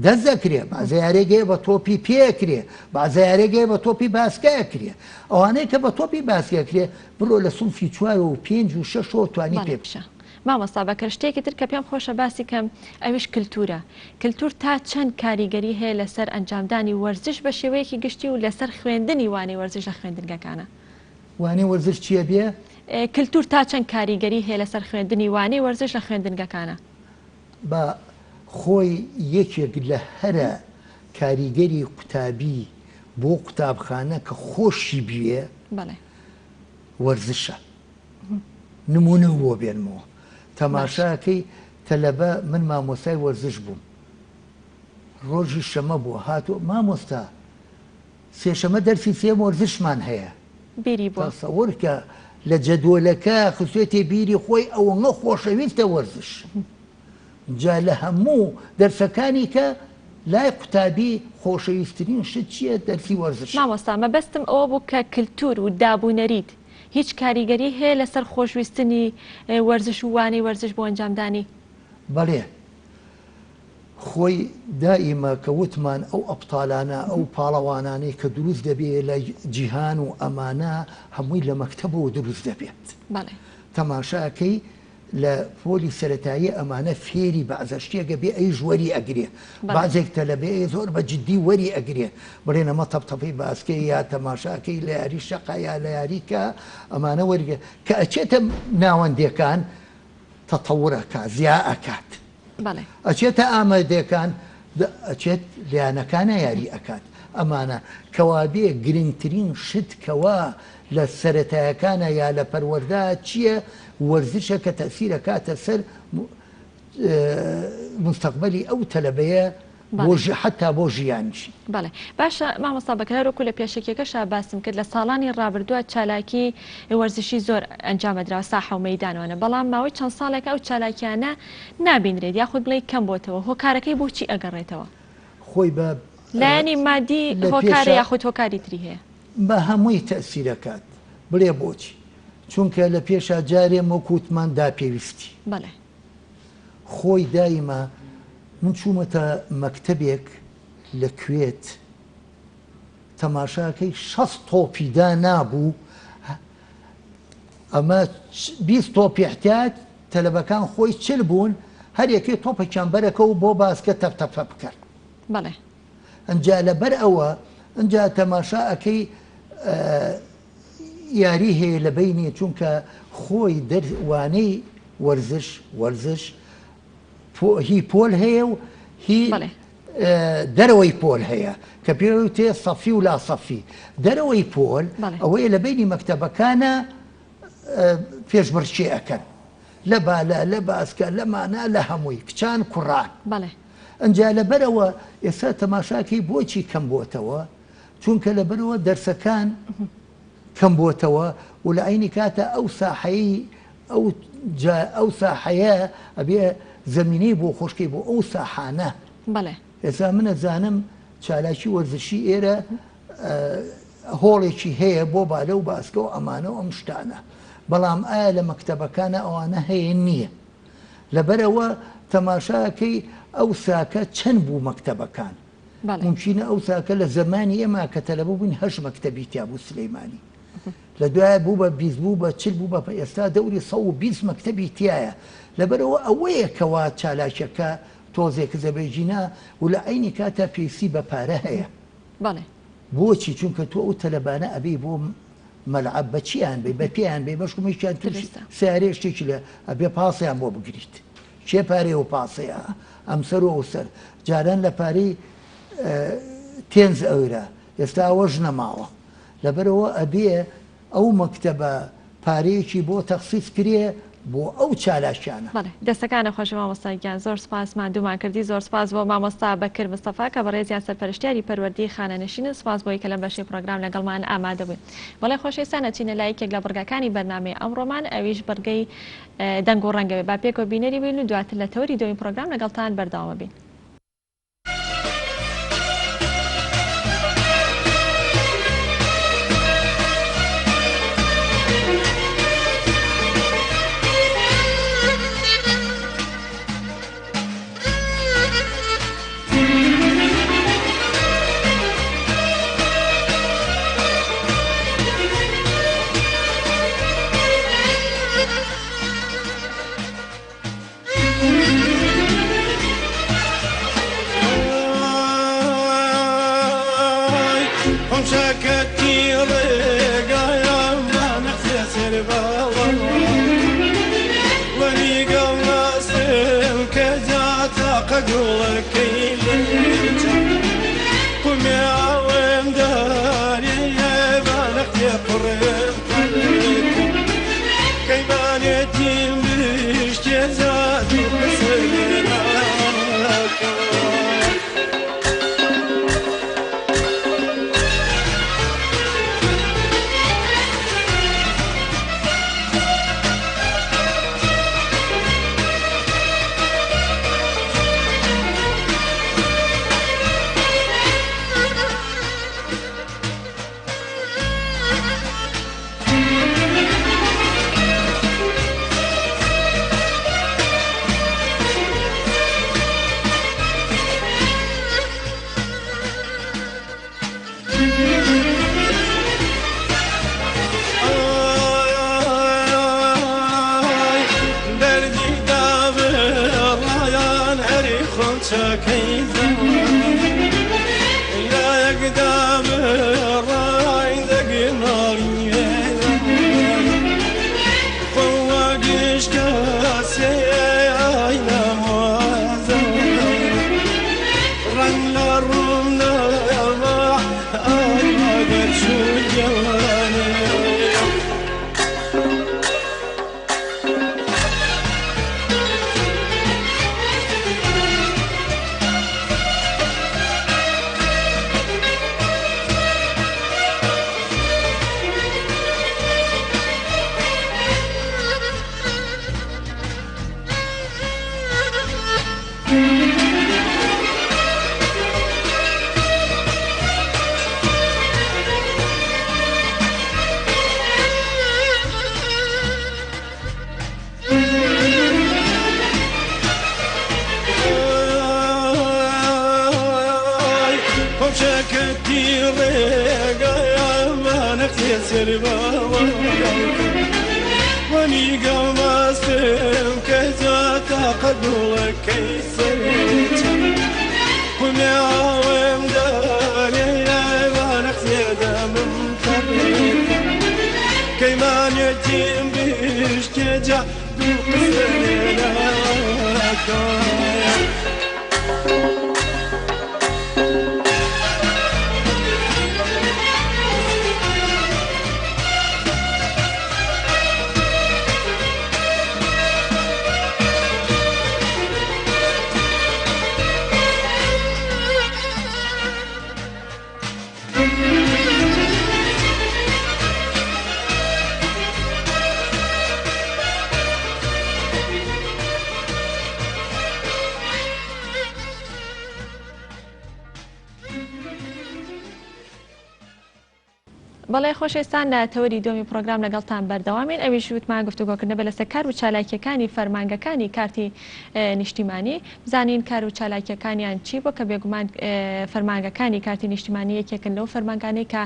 دەست دەکرێ بەعزە یاریەک هەیە بە تۆپی پێ ئەکرێ بەعزە یاریەک هەیە بە تۆپی باسکە ئەکرێ ئەوانەی کە بە تۆپی باسکە ئەکرێ بڕۆ لە سنفی چوار و پێنج و شەشەوە توانی پێ بکە.
مامۆستا بەکر شتێکی تر کە پێم خۆشە باسی کەم ئەویش کلتورە، کلتور تا چەند کاریگەری هەیە لەسەر ئەنجامدانی وەرزش بە شێوەیەکی گشتی و لەسەر خوێندنی وانەی وەرزش لە خوێندنگەکانا؟
وانەی وەرزش چیە بێ؟
کلتور تا چەند کاریگەری هەیە لەسەر خوێندنی وانەی وەرزش لە خوێندنگەکانا؟
با خۆی یەکێک لە هەرە کاریگەری قوتابی بۆ قوتابخانە کە خۆشی بوێ وەرزشە. نمونە بۆ بێنمەوە تەماشاکەی تەلەبە من مامۆستای وەرزش بووم ڕۆژی شەمە بوو هاتوو مامۆستا سێشەمە دەرسی سێم وەرزشمان هەیە
بیری بووە.
تەسەور کە لە جەدوەلەکە خستوێتێ بیری خۆی ئەوەنە خۆشەویستە وەرزش جا لە هەموو دەرسەکانی کە لای قوتابی خۆشەویسترین شت چییە دەرسی وەرزشە.
مامۆستا مەبەستم ئەوە بوو کە کلتور و داب و نەریت هیچ کاریگەری هەیە لەسەر خۆشویستنی وەرزش و وانەی وەرزش بۆ ئەنجامدانی؟
بەڵێ خۆی دائیمە کە وتمان ئەو ئەبتالانە ئەو پاڵەوانانەی کە دروست دەبێ لە جیهان و ئەمانە هەمووی لە مەکتەبەوە دروست دەبێت.
بەڵێ.
تەماشاکەی لە پۆلی سەرەتایی ئەمانە فێری بەعزە شتێک ئەبێ ئەیش وەری ئەگرێ بەعزێک تەلەبەیە زۆر بە جدی وەری ئەگرێ بڵێن ئەمە تەپتەپەی باسکەی یا تەماشاکەی لە یاری شەقا یا لە یاری کە ئەمانە وەرگێ کە ئەچێتە ناوەندێکان تەتەور ئەکا زیا ئەکات ئەچێتە ئامادەکان ئەچێت لایەنەکانە یاری ئەکات ئەمانە کەوابێ گرنگترین شت کەوا لە سەرەتایەکانە یا لە پەروەردە چییە وەرزشە کە تەئسیر ئەکاتە سەر مستەقبەلی ئەو تەلەبەیە بۆ حەتا بۆ ژیانیشی.
بەڵێ باشە مامۆستا بەکر هەر وەکو لە پێشەکیەکەشا باسم کرد لە ساڵانی ڕابردووە چالاکی وەرزشی زۆر ئەنجام ئەدرا ساحە و مەیدانوانە بەڵام ماوەی چەند ساڵێکە ئەو چالاکیانە نابینرێت یاخود بڵێی کەم بۆتەوە هۆکارەکەی بۆچی ئەگەڕێتەوە؟
خۆی بە
لایەنی مادی هۆکارە یاخود هۆکاری تری هەیە؟
بە هەمووی تەئسیر ئەکات بڵێ بۆچی؟ چونکە لە پێشا جارێ وەک وتمان دا پێویستی.
بەڵێ.
خۆی دایمە من چوومەتە مەکتەبێک لە کوێت تەماشاکەی 60 تۆپی دانابوو ئەمە 20 تۆپی احتیاج تەلەبەکان خۆی چل بوون هەر یەکەی تۆپێکیان بەرەکە و بۆ باسکە تەپ تەپە بکەن.
بەڵێ.
ئەنجا لەبەر ئەوە ئەنجا تەماشا ئەکەی یاری هەیە لە بەینی چونکە خۆی دەر وانەی وەرزش وەرزش هی پۆل هەیە و هی دەرەوەی پۆل هەیە کە پێوتێ سەفی و لا سەفی دەرەوەی پۆل ئەوەیە لە بینی مەکتەبەکانە پێشبڕکێ ئەکەن لە بالە لە باسکە لە مانا لە هەمووی کچان کوڕان ئەجا لەبەرەوە ئێستا تەماشاکەی بۆچی کەم بۆتەوە چونکە لەبەرئەوە دەرسەکان کەم بۆتەوە و لە عەینی کاتا ئەو ساحەی ئەو جا ئەو ساحەیە ئەبێ زەمینەی بۆ خۆشکەی بۆ ئەو ساحانە.
بەڵێ.
ئێستا من ئەزانم چالاکی وەرزشی ئێرە هۆڵێکی هەیە بۆ بالە و باسکە و ئەمانە و ئەم شتانە بەڵام ئایا لە مەکتەبەکانە ئەوانە هەیە نییە لەبەرئەوە تەماشاکەی ئەو ساکە چەند بوو مەکتەبەکان مومکینە ئەو ساکە لە زەمانی ئێمە کە تەلەبە بووین هەشت مەکتەبی تیا بوو سلەیمانی لە دوایە بوو بە 20 بوو بە 40 بوو بە ئێستا دەوری 120 مەکتەبی تایە لەبەرەوە ئەوەیە کەوا چالاکیەکە تۆزێک زەبێجینا و لە عینی کاتا پێویستی بە پارە هەیە
بەڵێ
بۆچی چونکە تۆ ئەو تەلەبانە ئەبێ بۆ مەلعەب بە چیان بێ بە پێیان بێ بەشکمێکیان توش سیارەیە شتێکی لە ئەبێ پاسیان بۆ بگریت کێ پارەی ئەو پاسەیە ئەمسەر و ئەوسەر جاران لە پارەی تێنز ئەورە ئێستا ئەوەش نەماوە لەبەرئەوە ئەبێ ئەو مەکتەبە پارەیەکی بۆ تەخسیس کرێ بۆ ئەو چالاکیانە.
بەڵێ دەستەکانت خۆش مامۆستا گیان زۆر سوپاس ماندوومان کردی زۆر سوپاس بۆ مامۆستا بەکر مستەفا کە بەڕێزیان سەرپەرشتیاری پەروەردەی خانەنشینن سوپاس بۆی کە لەم بەشەی پڕۆگرام لەگەڵمان ئامادە بووی بەڵێ خۆشەویستان ئەچینە لای یەکێک لە بڕگەکانی بەرنامەی ئەمڕۆمان ئەویش بڕگەی دەنگ و ڕەنگە بێ با پێکەوە بینەری بین و دواتر لە تەوەری دووەمی پڕۆگرام لەگەڵتان بەردەوام ئەبین. بەڵێ خۆشەویستان لە تەوەری دووەمی پرۆگرام لەگەڵتان بەردەوامین ئەویش وتمان گفتوگۆکردنە بە لەسەر کار و چالاکیەکانی فەرمانگەکانی کارتی نیشتیمانی بزانین کار و چالاکیەکانیان چی بووە کە بێگومان فەرمانگەکانی کارتی نیشتیمانی یەکێکن لەو فەرمانگانەی کە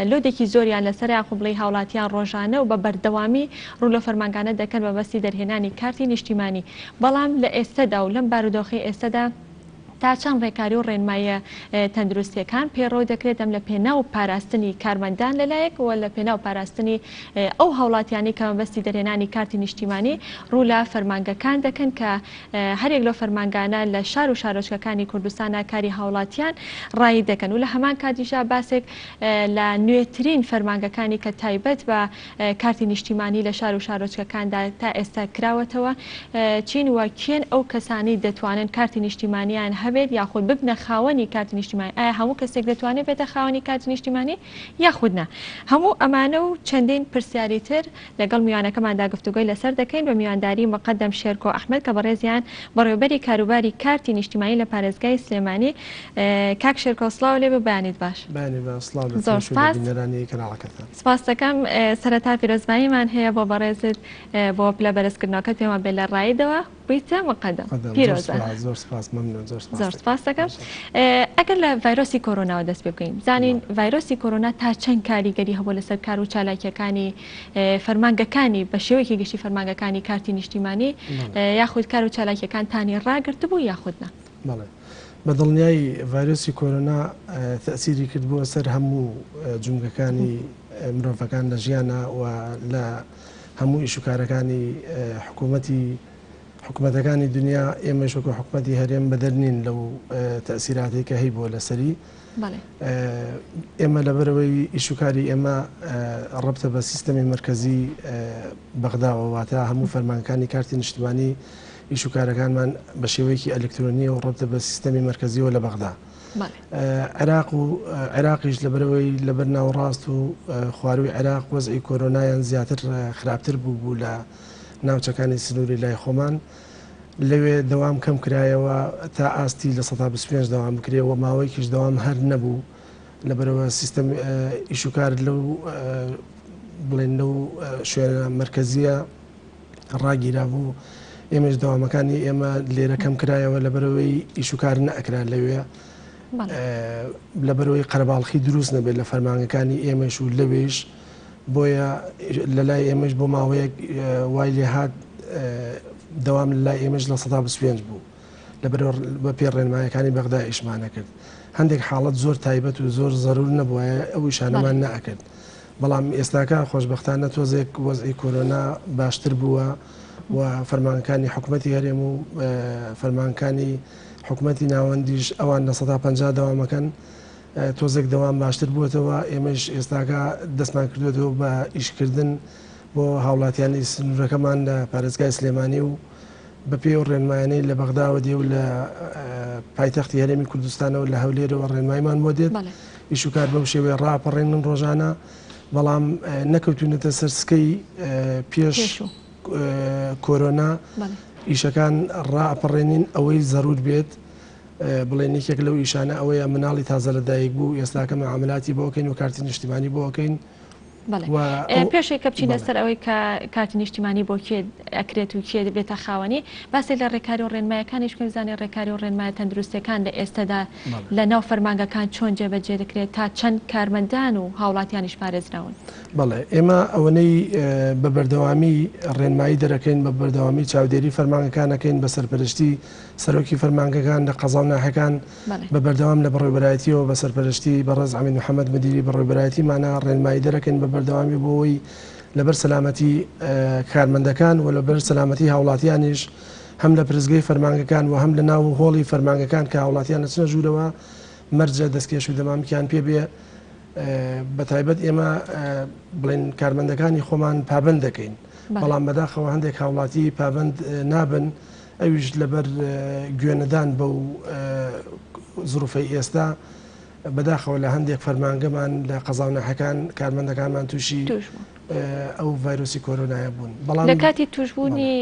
لۆدێکی زۆریان لەسەر یاخۆ بڵێی هاوڵاتیان ڕۆژانە و بە بەردەوامی ڕوو لەو فەرمانگانە دەکەن بە مەبەستی دەرهێنانی کارتی نیشتیمانی بەڵام لە ئێستەدا و لەم بارودۆخەی ئێستەدا تا چەند ڕێکاری و ڕێنماییە تەندروستییەکان پەیڕەو دەکرێت، ئەم لە پێناو پاراستنی کارمەندان لەلایەک و لە پێناو پاراستنی ئەو هاوڵاتیانەی کە مەبەستی دەرهێنانی کارتی نیشتیمانی ڕوو لە فەرمانگەکان دەکەن کە هەریەک لەو فەرمانگانە لە شار و شارۆچکەکانی کوردستانا کاری هاوڵاتیان ڕایی دەکەن و لە هەمان کاتیشا باسێک لە نوێترین فەرمانگەکانی کە تایبەت بە کارتی نیشتیمانی لە شار و شارۆچکەکاندا تا ئێستا کراوەتەوە چین و کێن ئەو کەسانەی دەتوانن کارتی نیشتیمانیان هەبێت یاخود ببنە خاوەنی کارتی نیشتیمانی ئایا هەموو کەسێک دەتوانێت بێتە خاوەنی کارتی نیشتیمانی یاخود نا هەموو ئەمانە و چەندین پرسیاری تر لەگەڵ میوانەکەماندا گفتوگۆی لەسەر دەکەین بە میوانداری مقەدەم شێرکۆ ئەحمەد کە بەڕێزیان بەڕێوەبەری کاروباری کارتی نیشتیمانی لە پارێزگای سلێمانی کاک شێرکۆ سڵاو لێ بێ بەیانیت باش.
بەیانی باش سڵاو لە
زۆر
تۆش و لە
سپاس.
بینەرانی کەناڵەکەتان.
سپاست دەکەم سەرەتا پیرۆزباییمان هەیە بۆ بەڕێزت بۆ پلە بەرزکردنەوەکەت پێم وابێ لە ڕایدەوە بوویتە مقەدەم
مقەدەم زۆر
پیرۆزە.
سپاس زۆر سپاس مەمنون زۆر سپاس
زۆر
دەکەم
سپاس دەکەم
ماشاءاللە.
ئەگەر لە ڤایرۆسی کۆرۆناوە دەست پێ بکەین بزانین
بەڵێ.
ڤایرۆسی کۆرۆنا تا چەند کاریگەری هەبووە لەسەر کار و چالاکییەکانی فەرمانگەکانی بە شێوەیەکی گشتی فەرمانگەکانی کارتی نیشتیمانی
بەڵێ.
یاخود کار و چالاکییەکانتانی ڕاگرتبوو یاخود نا؟
بەڵێ. بە دڵنیایی ڤایرۆسی کۆرۆنا تەئسیری کرد بۆ سەر هەموو جومگەکانی مرۆڤەکان لە ژیانا و لە هەموو ئیش و کارەکانی حکوومەتی حکومەتەکانی دنیا، ئێمەش وەکو حکومەتی هەرێم بەدەر نین لەو تەئسیراتەی کە هەیبووە لەسەری. ئێمە لەبەرئەوەی ئیش و کاری ئێمە ڕەبتە بە سیستەمی مەرکەزی بەغداوە، واتە هەموو فەرمانگەکانی کارتی نیشتمانی ئیش و کارەکانمان بە شێوەیەکی ئەلکترۆنیە و ڕەبتە بە سیستەمی مەرکەزیەوە لە بەغدا. عێراق و عێراقیش لەبەرئەوەی لەبەر ناوەڕاست و خوارووی عێراق وەزعی کۆرۆنایان زیاتر خراپتر بوو بوو لە ناوچەکانی سنووری لای خۆمان، لەوێ دەوام کەم کرایەوە تا ئاستی 25% دەوام بکرێ و ماوەیەکیش دەوام هەر نەبوو، لەبەرئەوە سیستەم ئیشوکار لەو بڵێن لەو شوێنە مەرکەزیە ڕاگیرابوو، ئێمەش دەوامەکانی ئێمە لێرە کەم کرایەوە لەبەرئەوەی ئیشوکار نەئەکرا لەوێ، لەبەرئەوەی قەرەباڵخی دروست نەبێت لە فەرمانگەکانی ئێمەش و لەوێیش. بۆیە لەلای ئێمەش بۆ ماوەیەک وای لێهات دەوام لەلای ئێمەش 25% بوو، لەبەرئەوە بە پێی ڕێنمایەکانی بەغدا ئیشمان ئەکرد. هەندێک حاڵەت زۆر تایبەت و زۆر زەرور نەبوایە ئەو ئیشانەمان نەئەکرد، بەڵام ئێستاکە خۆشبەختانە تۆزێک وەزعی کۆرۆنا باشتر بووە و فەرمانگەکانی حکومەتی هەرێم و فەرمانگەکانی حکومەتی ناوەندیش ئەوان 50% دەوامەکەن. تۆزێک دەوام باشتر بووەتەوە، ئێمەش ئێستاکە دەستمان کردووەتەوە بە ئیشکردن بۆ هاوڵاتیانی سنوورەکەمان لە پارێزگای سلێمانی و بەپێی ئەو ڕێنمایانەی لە بەغداوە دێ و لە پایتەختی هەرێمی کوردستانەوە لە هەولێرەوە ڕێنمایمان بۆ دێت، ئیش و کار بەو شێوەیە ڕاپەڕێنن ڕۆژانە، بەڵام نەکەوتوونەتە سەر سکەی پێش کۆرۆنا، ئیشەکان ڕائەپەڕێنین ئەوەی زەرور بێت. بڵێن یەکێک لەو ئیشانە ئەوەیە مناڵی تازە لەدایک بوو ئێستاکە مەعاملاتی بۆ ئەکەین و کارتی نیشتیمانی بۆ ئەکەین.
پێشێک کە بچینە سەر ئەوەی کە کارتی نیشتیمانی بۆ کێ ئەکرێت و کێ دەبێتە خاوەنی، باسێک لە ڕێکاری و ڕێنمایەکانیش بکەین بزانین ڕێکاری و ڕێنمایە تەندروستیەکان لە ئێستەدا لە ناو فەرمانگەکان چۆن جێبەجێ دەکرێت تا چەند کارمەندان و هاوڵاتیانیش پارێزراون؟
بەڵێ ئێمە ئەوەنەی بە بەردەوامی ڕێنمایی دەرەکەین، بە بەردەوامی چاودێری فەرمانگەکان ئەکەین بە سەرپەرشتی سەرۆکی فەرمانگەکان لە قەزا و ناحیەکان بە بەردەوام لە بەڕێوەبەرایەتیەوە بە سەرپەرشتی بەڕێز عەمید محەمەد مدیری بەڕێوەبەرایەتیمانە ڕێنمایی دەرەکەین بە بەردەوامی بۆ ئەوەی لەبەر سەلامەتی کارمەندەکان و لەبەر سەلامەتی هاوڵاتیانیش هەم لە پرسگەی فەرمانگەکان و هەم لە ناو هۆڵی فەرمانگەکان کە هاوڵاتیان ئەچنە ژوورەوە مەرجە دەستکێش و دەمامکیان پێ بێ بەتایبەت ئێمە بڵێن کارمەندەکانی خۆمان پابەند دەکەین بەڵام بەداخەوە هەندێک هاوڵاتی پابەند نابن ئەویش لەبەر گوێنەدان بەو زروفەی ئێستا، بەداخەوە لە هەندێک فەرمانگەمان لە قەزا و ناحیەکان کارمەندەکانمان تووشی ئەو ڤایرۆسی کۆرۆنایە بوون. بەڵام
لە کاتی تووشبوونی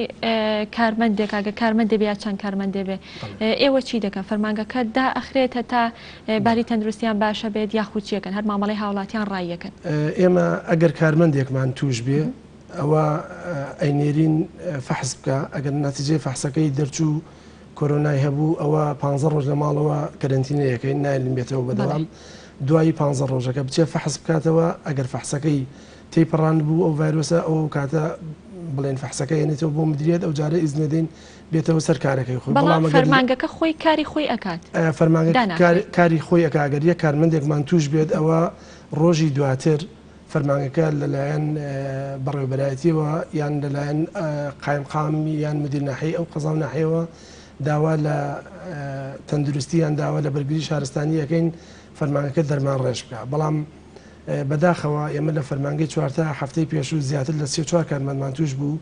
کارمەندێک، ئەگەر کارمەندێ بێ یا چەند کارمەندێ بێ، ئێوە چی دەکەن؟ فەرمانگەکە دائەخرێت هەتا باری تەندروستیان باشە بێت یاخود چی ئەکەن؟ هەر مامەڵەی هاوڵاتیان ڕاییەکەن؟
ئێمە ئەگەر کارمەندێکمان تووش بێ، ئەوە ئەینێرین فەحس بکە، ئەگەر نەتیجەی فەحسەکەی دەرچوو کۆرۆنای هەبوو ئەوە پانزە ڕۆژ لە ماڵەوە کەرەنتینە یەکەین نایلین بێتەوە بەدەوام دوایی پانزە ڕۆژەکە بچێ فەحس بکاتەوە ئەگەر فەحسەکەی تێیپەڕاند بوو ئەو ڤایرۆسە ئەو کاتە بڵێن فەحسەکە هێنێتەوە بۆ مدیریەت ئەو جارە ئیزنەدەین بێتەوە سەر کارەکەی خۆی
بەڵام فەرمانگەکە خۆی کاری خۆی ئەکات
فەرمانگە کاری خۆی ئەکا ئەگەر یەک کارمەندێکمان توش بێت ئەوە ڕۆژی دواتر فەرمانگەکە لەلایەن بەڕێوەبەرایەتیەوە یان لەلایەن قایمقام یان مدیر ناحیەی ئەو قەزا و ناحیەوە داوا لە تەندروستی یان داوا لە بەرگری شارستانی ئەکەین فەرمانگەکە دەرمان ڕێژ بکا بەڵام بەداخەوە ئێمە لە فەرمانگەی چوارتا هەفتەی پێشوو زیاتر لە 34 کارمەندمان توش بوو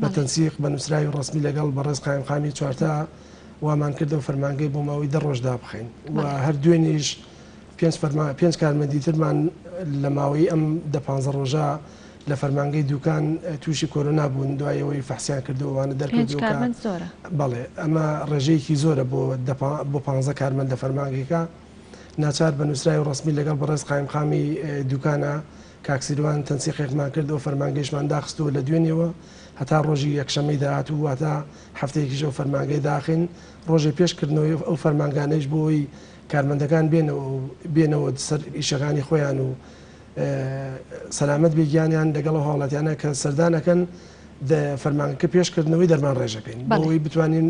بە تەنسیق بە نووسراوی ڕەسمی لەگەڵ بەڕێز قایمقامی چوارتا وامان کردەوە فەرمانگەی بۆ ماوەی 10 ڕۆژ دابخەین و هەر دوێنیش پێنج فەرما پێنج کارمەندی ترمان لە ماوەی ئەم دە پانزە ڕۆژە لە فەرمانگەی دوکان تووشی کۆرۆنا بوون دوای ئەوەی فەحسیان کردو ئەوانە
پێنج
دەرکردووە کە
کارمەند زۆرە.
بەڵێ ئەمە ڕێژەیەکی زۆرە بۆ دە بۆ پانزە کارمەند لە فەرمانگەکە ناچار بە نووسراوی ڕەسمی لەگەڵ بەڕێز قایمقامی دوکانە کاک سیروان تەنسیقێکمان کرد ئەو فەرمانگەیشمان داخستووە لە دوێنێوە هەتا ڕۆژی یەکشەممەی داهاتوو واتە هەفتەیەکیش ئەو فەرمانگەی داخین ڕۆژێ پێش کردنەوەی ئەو فەرمانگانەیش بۆ ئەوەی کارمەندەکان بێنەوە و بێنەوە سەر ئیشەکانی خۆیان و سەلامەت بێ گیانیان لەگەڵ ئەو هاوڵاتیانە کە سەردان ئەکەن فەرمانگەکە پێش کردنەوەی دەرمان ڕێژەکەین بۆ ئەوەی بتوانین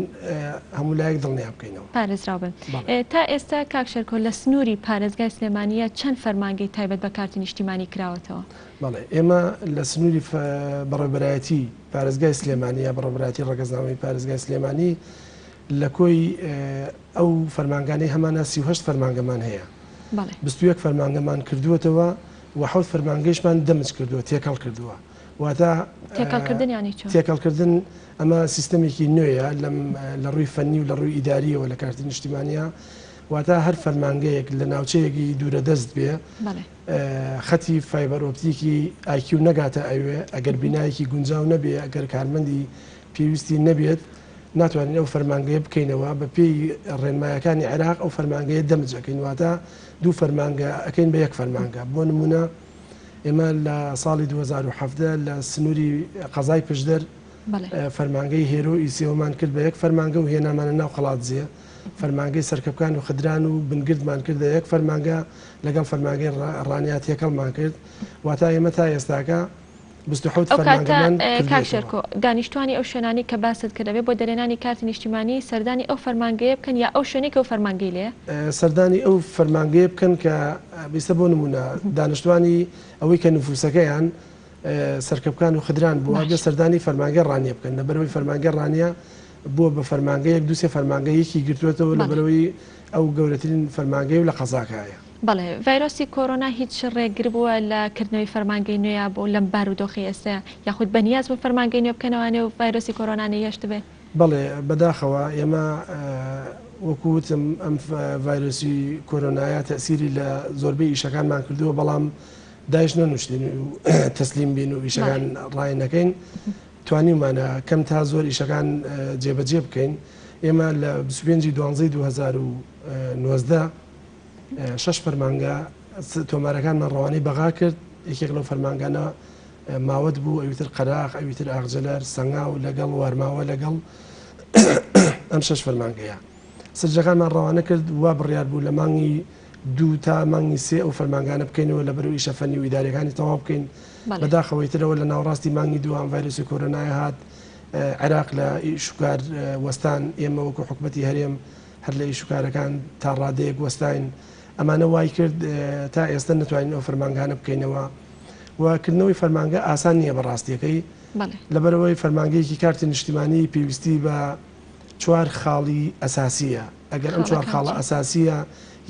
هەموو لایەک دڵنیا بکەینەوە.
پارێزراو بن. تا ئێستا کاک شێرکۆ لە سنووری پارێزگای سلێمانییە چەند فەرمانگەی تایبەت بە کارتی نیشتیمانی کراوەتەوە؟
بەڵێ ئێمە لە سنووری بەڕێوەبەرایەتی پارێزگای سلێمانی یا بەڕێوەبەرایەتی ڕەگەزنامەی پارێزگای سلێمانی لە کۆی ئەو فەرمانگانەی هەمانە 38 فەرمانگەمان هەیە. 21 فەرمانگەمان کردووەتەوە و حەوت فەرمانگەیشمان دەمج کردووە، تێکەڵ کردووە. واتە
تێکەڵکردن یانی چۆن؟
تێکەڵکردن ئەمە سیستەمێکی نوێیە لەم لە ڕووی فەنی و لە ڕووی ئیداریەوە لە کارتی نیشتیمانە واتە هەر فەرمانگەیەک لە ناوچەیەکی دوورە دەست بێ خەتی فایبەر ئۆپتیکی ئایکیو نەگاتە ئەوێ ئەگەر بینایەکی گونجاو نەبێ ئەگەر کارمەندی پێویستی نەبێت ناتوانین ئەو فەرمانگەیە بکەینەوە بە پێی ڕێنمایەکانی عێراق ئەو فەرمانگەیە دەمج ئەکەین واتە دوو فەرمانگە ئەکەین بە یەک فەرمانگە بۆ نمونە ئێمە لە ساڵی 2017 لە سنووری قەزای پشدەر فەرمانگەی هێرۆ ئیسێوەمان کرد بە یەک فەرمانگە و هێنامانە ناو قەڵادزێ فەرمانگەی سەرکەپکان و خدران و بنگردمان کردە یەک فەرمانگە لەگەڵ فەرمانگەی ڕانیا تێکەڵمان کرد واتا ئێمە تا ئێستاکە 27
ئەو کاتە
فەرمانگەمان
کاک
کردووەتەوە.
شێرکۆ دانیشتوانی ئەو شوێنانەی کە باست کرد ئەبێ بۆ دەرهێنانی کارتی نیشتیمانی سەردانی ئەو فەرمانگەیە بکەن یا ئەو شوێنەی کە ئەو فەرمانگەی لێیە؟
سەردانی ئەو فەرمانگەیە بکەن کە ئیستا بۆ نموونە دانیشتوانی ئەوەی کە نفوسەکەیان سەرکەپکان و خدران بووە بێ
باشە.
سەردانی فەرمانگەی ڕانیە بکەن لەبەرئەوەی فەرمانگەی ڕانیە بووە بە فەرمانگەیەک دوو سێ فەرمانگە یەکی گرتووەتەوە
بەڵێ.
لەبەرئەوەی ئەو گەورەترین فەرمانگەیە و لە قەزاکایە.
بەڵێ ڤایرۆسی کۆرۆنا هیچ ڕێگر بووە لە کردنەوەی فەرمانگەی نوێیا بۆ لەم بارودۆخەی ئێستایا یاخود بەنیاز بوون فەرمانگەی نوێ بکەنەوانێ و ڤایرۆسی کۆرۆنا نەیهێشتبێ؟
بەڵێ بەداخەوە ئێمە وەکو وتم ئەم ڤایرۆسی کۆرۆنایە تەئسیری لە زۆربەی ئیشەکانمان کردووە بەڵام دایش نەنوشتین و تەسلیم بین و ئیشەکان ڕای نەکەین توانیومانە کەم تا زۆر ئیشەکان جێبەجێ بکەین ئێمە لە 25 دوانزەی 2019 شەش فەرمانگە تۆمارەکانمان ڕەوانەی بەغا کرد، یەکێک لەو فەرمانگانە ماوەت بوو، ئەویتر قەراخ، ئەویتر ئاغجەلەر، سەنگاو لەگەڵ وارماوە لەگەڵ ئەم شەش فەرمانگەیە. سرجەکانمان ڕەوانە کرد، وا بڕیار بوو لە مانگی دوو تا مانگی سێ ئەو فەرمانگانە بکەینەوە لەبەرو ئیشە فەنی و ئیداریەکانی تەواو بکەین. بەداخەوە ئیترەوە لە ناوەڕاستی مانگی دوو ئەم ڤایرۆسی کۆرۆنایە هات، عێراق لە ئیشوکار وەستان، ئێمە وەکو حکومەتی هەرێم هەر لە ئیشوکارەکان تا ڕادەیەک وەستاین، ئەمانە وای کرد تا ئێستە نەتوانین ئەو فەرمانگانە بکەینەوە و کردنەوەی فەرمانگە ئاسان نییە بە ڕاستیەکەی، لەبەرئەوەی فەرمانگەیەکی کارتی نیشتیمانی پێویستی بە چوار خاڵی ئەساسییە، ئەگەر ئەم چوار خاڵە ئەساسییە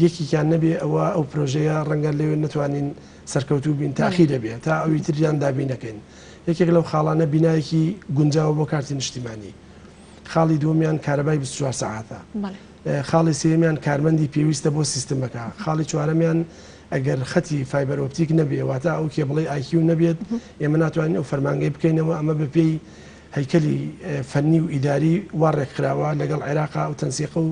یەکێکیان نەبێ ئەوە ئەو پرۆژەیە ڕەنگە لەوێ نەتوانین سەرکەوتوو بین، تاخیر ئەبێ تا ئەوی تریان دابین نەکەین. یەکێک لەو خاڵانە بینایەکی گونجاوە بۆ کارتی نیشتیمانی. خاڵی دووەمیان کارەبای 24 سەعاتە. خاڵی سێیەمیان کارمەندی پێویستە بۆ سیستمەکە. خاڵی چوارەمیان ئەگەر خەتی فایبەر ئۆپتیک نەبێ واتە ئەو کێبڵەی ئایکیو نەبێت ئێمە ناتوانین ئەو فەرمانگەی بکەینەوە ئەمە بەپێی هەیکەلی فەنی و ئیداری وا ڕێکخراوە لەگەڵ عێراقا ئەو تەنسیقە و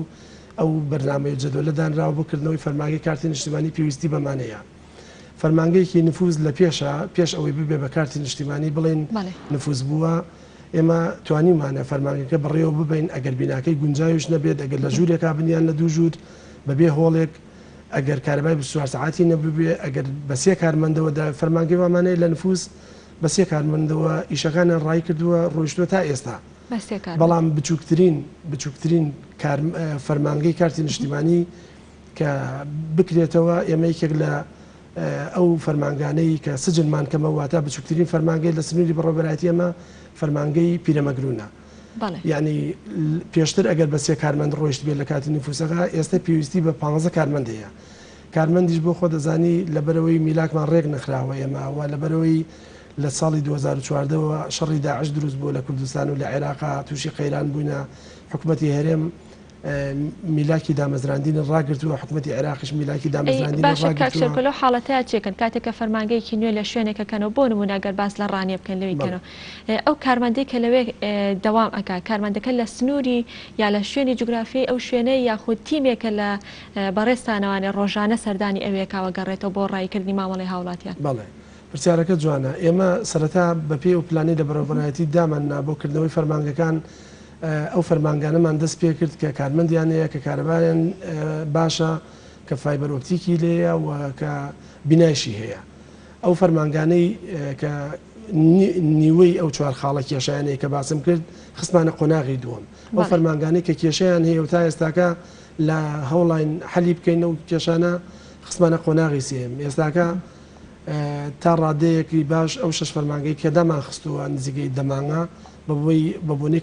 ئەو بەرنامەی و جەدوەلە دانراوە بۆ کردنەوەی فەرمانگەی کارتی نیشتیمانی پێویستی بەمانەیە. فەرمانگەیەکی نفوز لە پێشە پێش ئەوەی ببێ بە کارتی نیشتیمانی بڵێین نفوز بووە ئێمە توانیومانە فەرمانگەکە بەڕێوە ببەین ئەگەر بیناکەی گونجاویش نەبێت ئەگەر لە ژوورێکا بن یان لە دوو ژوور بەبێ هۆڵێک ئەگەر کارەبای 24 سەعاتی نەببێ ئەگەر بە سێ کارمەندەوە دا فەرمانگەی وامانەیە لە نفوز بە سێ کارمەندەوە ئیشەکانیان ڕای کردووە ڕۆیشتووە تا ئێستا بەڵام بچووکترین بچووکترین فەرمانگەی کارتی نیشتیمانی کە بکرێتەوە، ئێمە یەکێک لە ئەو فەرمانگانەی کە سجلمان کەمە واتە بچووکترین فەرمانگەی لە سنووری بەڕێوەبەرایەتی ئێمە فەرمانگەی پیرەمەگرونە. یعنی پێشتر ئەگەر بە سێ کارمەند ڕۆیشت بێت لە کاتی نفوسەکە ئێستا پێویستی بە 15 کارمەند هەیە. کارمەندیش بۆ خۆ دەزانی لەبەرەوەی میلاکمان ڕێک نەخراوە ئێمە و لەبەرەوەی لە ساڵی 2014ەوە شەڕی داعش دروست بووە لە کوردستان و لە عێراقا تووشی قەیران بووینە حکومەتی هەرێم میلاکی دامەزراندنی ڕاگرتووە، حکومەتی عێراقیش میلاکی
ئەی
دامەزراندنی
باشە کاک
ڕاگرتووە.
شێرکۆ لەو حاڵەتەیا چێکەن کاتێک کە فەرمانگەیەکی نوێ لە شوێنێک ئەکەنەوە بۆ نمونە گەر باس لە ڕانیە بکەن لەوێی
بەڵێ.
کەنەوە ئەو کارمەندەی کە لەوێ دەوام ئەکا کارمەندەکە لە سنووری یا لە شوێنی جوگرافیای ئەو شوێنەی یاخود تیمێکە لە بەڕێزتانەوانێ ڕۆژانە سەردانی ئەوێکاوە گەڕێتەوە بۆ ڕاییکردنی مامەڵەی هاوڵاتیان؟
بەڵێ پرسیارەکە جوانە ئێمە سەرەتا بەپێی ئەو پلانەی لە بەڕێوەبەرایەتی داماننا بۆ کردنەوەی فەرمانگەکان ئەو فەرمانگانەمان دەست پێکرد کە کارمەندیان هەیە، کە کارەبایان باشە، کە فایبەر ئۆپتیکی لێیە و کە بینایشی هەیە. ئەو فەرمانگانەی کە نیوەی ئەو چوار خاڵە کێشانەی کە باسم کرد خستمانە قۆناغی دووەم. ئەو فەرمانگانەی کە کێشەیان هەیە و تا ئێستاکە لە هەوڵاین حەلی بکەین ئەو کێشانە خستمانە قۆناغی سێیەم. ئێستاکە تا ڕادەیەکی باش ئەو شەش فەرمانگەی کە دامان خستووە نزیکەی دە مانگە بە بۆنەی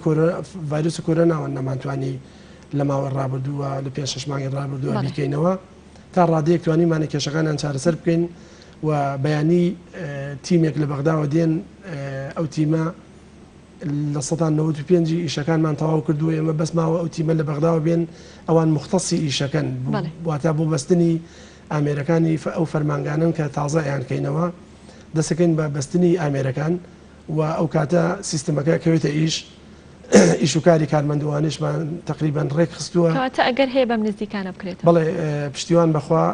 ڤایرۆسی کۆرۆناوە نەمانتوانی لە ماوەی ڕابردووە لە پێنج شەش مانگی ڕابردووە بیکەینەوە. تا ڕادەیەک توانیمانە کێشەکانیان چارەسەر بکەین و بەیانی تیمێک لە بەغداوە دێن ئەو تیمە 95% ی ئیشەکانمان تەواو کردووە ئێمە بەس ماوە ئەو تیمە لە بەغداوە بێن ئەوان موختەسی ئیشەکەن واتە بۆ بەستنی ئامێرەکانی ئەو فەرمانگانەن کە تازە ئەیانکەینەوە دەسەکەین بە بەستنی ئامێرەکان و ئەو کاتە سیستمەکە کەوێتە ئیش ئیش و کاری کارمەندوانیشمان تقریبان ڕێک خستووە.
کەواتە ئەگەر هەیە بەم نزیکانە بکرێتەوە.
بەڵێ پشتیوان بەخوا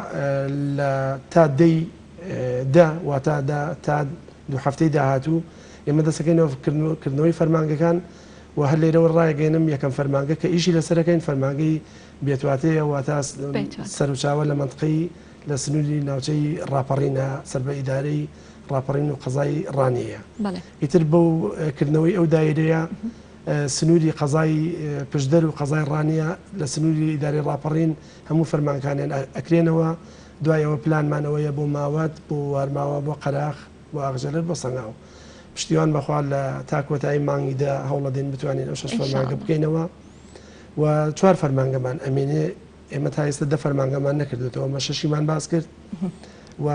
لە تا دەی دە واتا دە تا دوو هەفتەی داهاتوو ئێمە دەستەکەینەوە کردنەوەی فەرمانگەکان و هەر لێرەوە ڕایگەیەنم یەکەم فەرمانگە کە ئیشی لەسەرەکەین فەرمانگەی بێتواتەیە واتا سەروچاوە لە مەنتقەی لە سنووری ناوچەی ڕاپەڕینە سەر بە ئیدارەی ڕاپەڕین و قەزای ڕانیەیە. ئیتر بەو کردنەوەی ئەو دایرەیە سنووری قەزای پشدەر و قەزای ڕانیە لە سنووری ئیدارەی ڕاپەڕین هەموو فەرمانگەکانیان ئەکرێنەوە، دوای ئەوە پلانمان ئەوەیە بۆ ماوەت، بۆ وارماوە، بۆ قەراخ، بۆ ئاغجەلەر، بۆ سەنگاو. پشتیوان بەخوا لە تا کۆتایی مانگی دە هەوڵەدەین بتوانین ئەو شەش فەرمانگە بکەینەوە و چوار فەرمانگەمان ئەمێنێ، ئێمە تا ئێستا دە فەرمانگەمان نەکردوێتەوە، ئەمە شەشیمان باس کرد و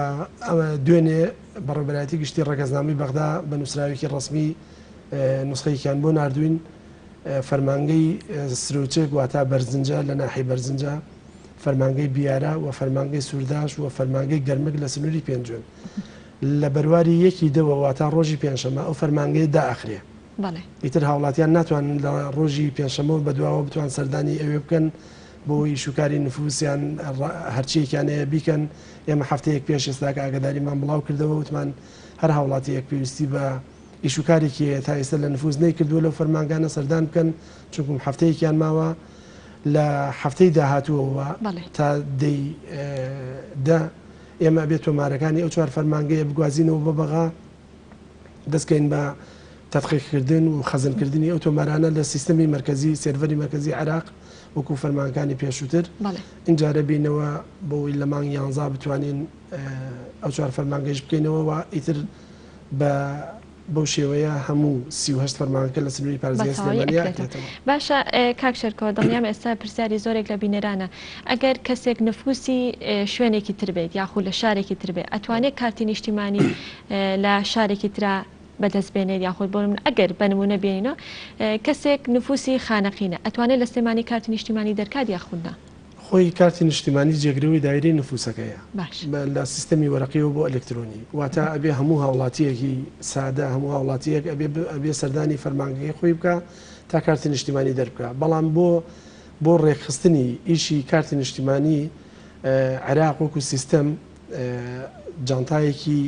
دوێنێ بەڕێوەبەرایەتی گشتی ڕەگەزنامەی بەغدا بە نووسراوێکی ڕەسمی نوسخەیەکیان بۆ ناردووین، فەرمانگەی سروچک واتا بەرزنجە لە ناحیەی بەرزنجە، فەرمانگەی بیارە و فەرمانگەی سورداش و فەرمانگەی گەرمک لە سنووری پێنجوێن. لە بەرواری یەکی دەوە واتا ڕۆژی پێنجشەممە ئەو فەرمانگەیە دائەخرێ. ئیتر هاوڵاتیان ناتوانن لە ڕۆژی پێنجشەممەوە بەدواوە بتوان سەردانی ئەوێ بکەن بۆ ئیش و کاری نفوس یان هەرچییەکیان هەیە بیکەن. ئێمە هەفتەیەک پێش ئێستاکە ئاگاداریمان بڵاو کردەوە وتمان هەر هاوڵاتییەک پێویستی بە ئیش و کارێکی هەیە تا ئێستا لە نفوس نەیکردووە لەو فەرمانگانە سەردان بکەن چونکم هەفتەیەکیان ماوە لە هەفتەی داهاتووەوە تا دەی دە ئێمە ئەبێت تۆمارەکانی ئەو چوار فەرمانگەیە بگوازینەوە بۆ بەغا دەستکەین بە تەدقیقکردن و خەزنکردنی ئەو تۆمارانە لە سیستەمی مەرکەزی سێرڤەری مەرکەزی عێراق وەکو فەرمانگەکانی پێشووتر ئینجارە بینەوە بۆی لە مانگ یانزا بتوانین ئەو چوار فەرمانگەیش بکەینەوە و ئیتر بە بەو شێوەیە هەموو 38 فەرمانگەکە لە سنووری پارێزگای سلێمانی ئەکرێتەوە.
باشە کاک شێرکۆ دڵنیام ئێستا پرسیاری زۆرێک لە بینەرانە ئەگەر کەسێک نفوسی شوێنێکی تر بێت یاخود لە شارێکی تر بێت ئەتوانێت کارتی نیشتیمانی لە شارێکی ترا بەدەست بێنێت یاخود بۆ من ئەگەر بە نمونە بێنینەوە کەسێک نفوسی خانەقینە ئەتوانێت لە سلێمانی کارتی نیشتیمانی دەرکات یاخود نا؟
خۆی کارتی نیشتیمانی جێگرەوەی دایرەی نفوسەکەیە لە سیستەمی وەرەقیەوە بۆ ئەلکترۆنی واتە ئەبێ هەموو هاوڵاتیەکی سادە هەموو هاوڵاتیەک ئەبێ ئەبێ سەردانی فەرمانگەکەی خۆی بکا تا کارتی نیشتیمانی دەربکا بەڵام بۆ بۆ ڕێکخستنی ئیشی کارتی نیشتیمانی عێراق وەکو سیستەم جانتایەکی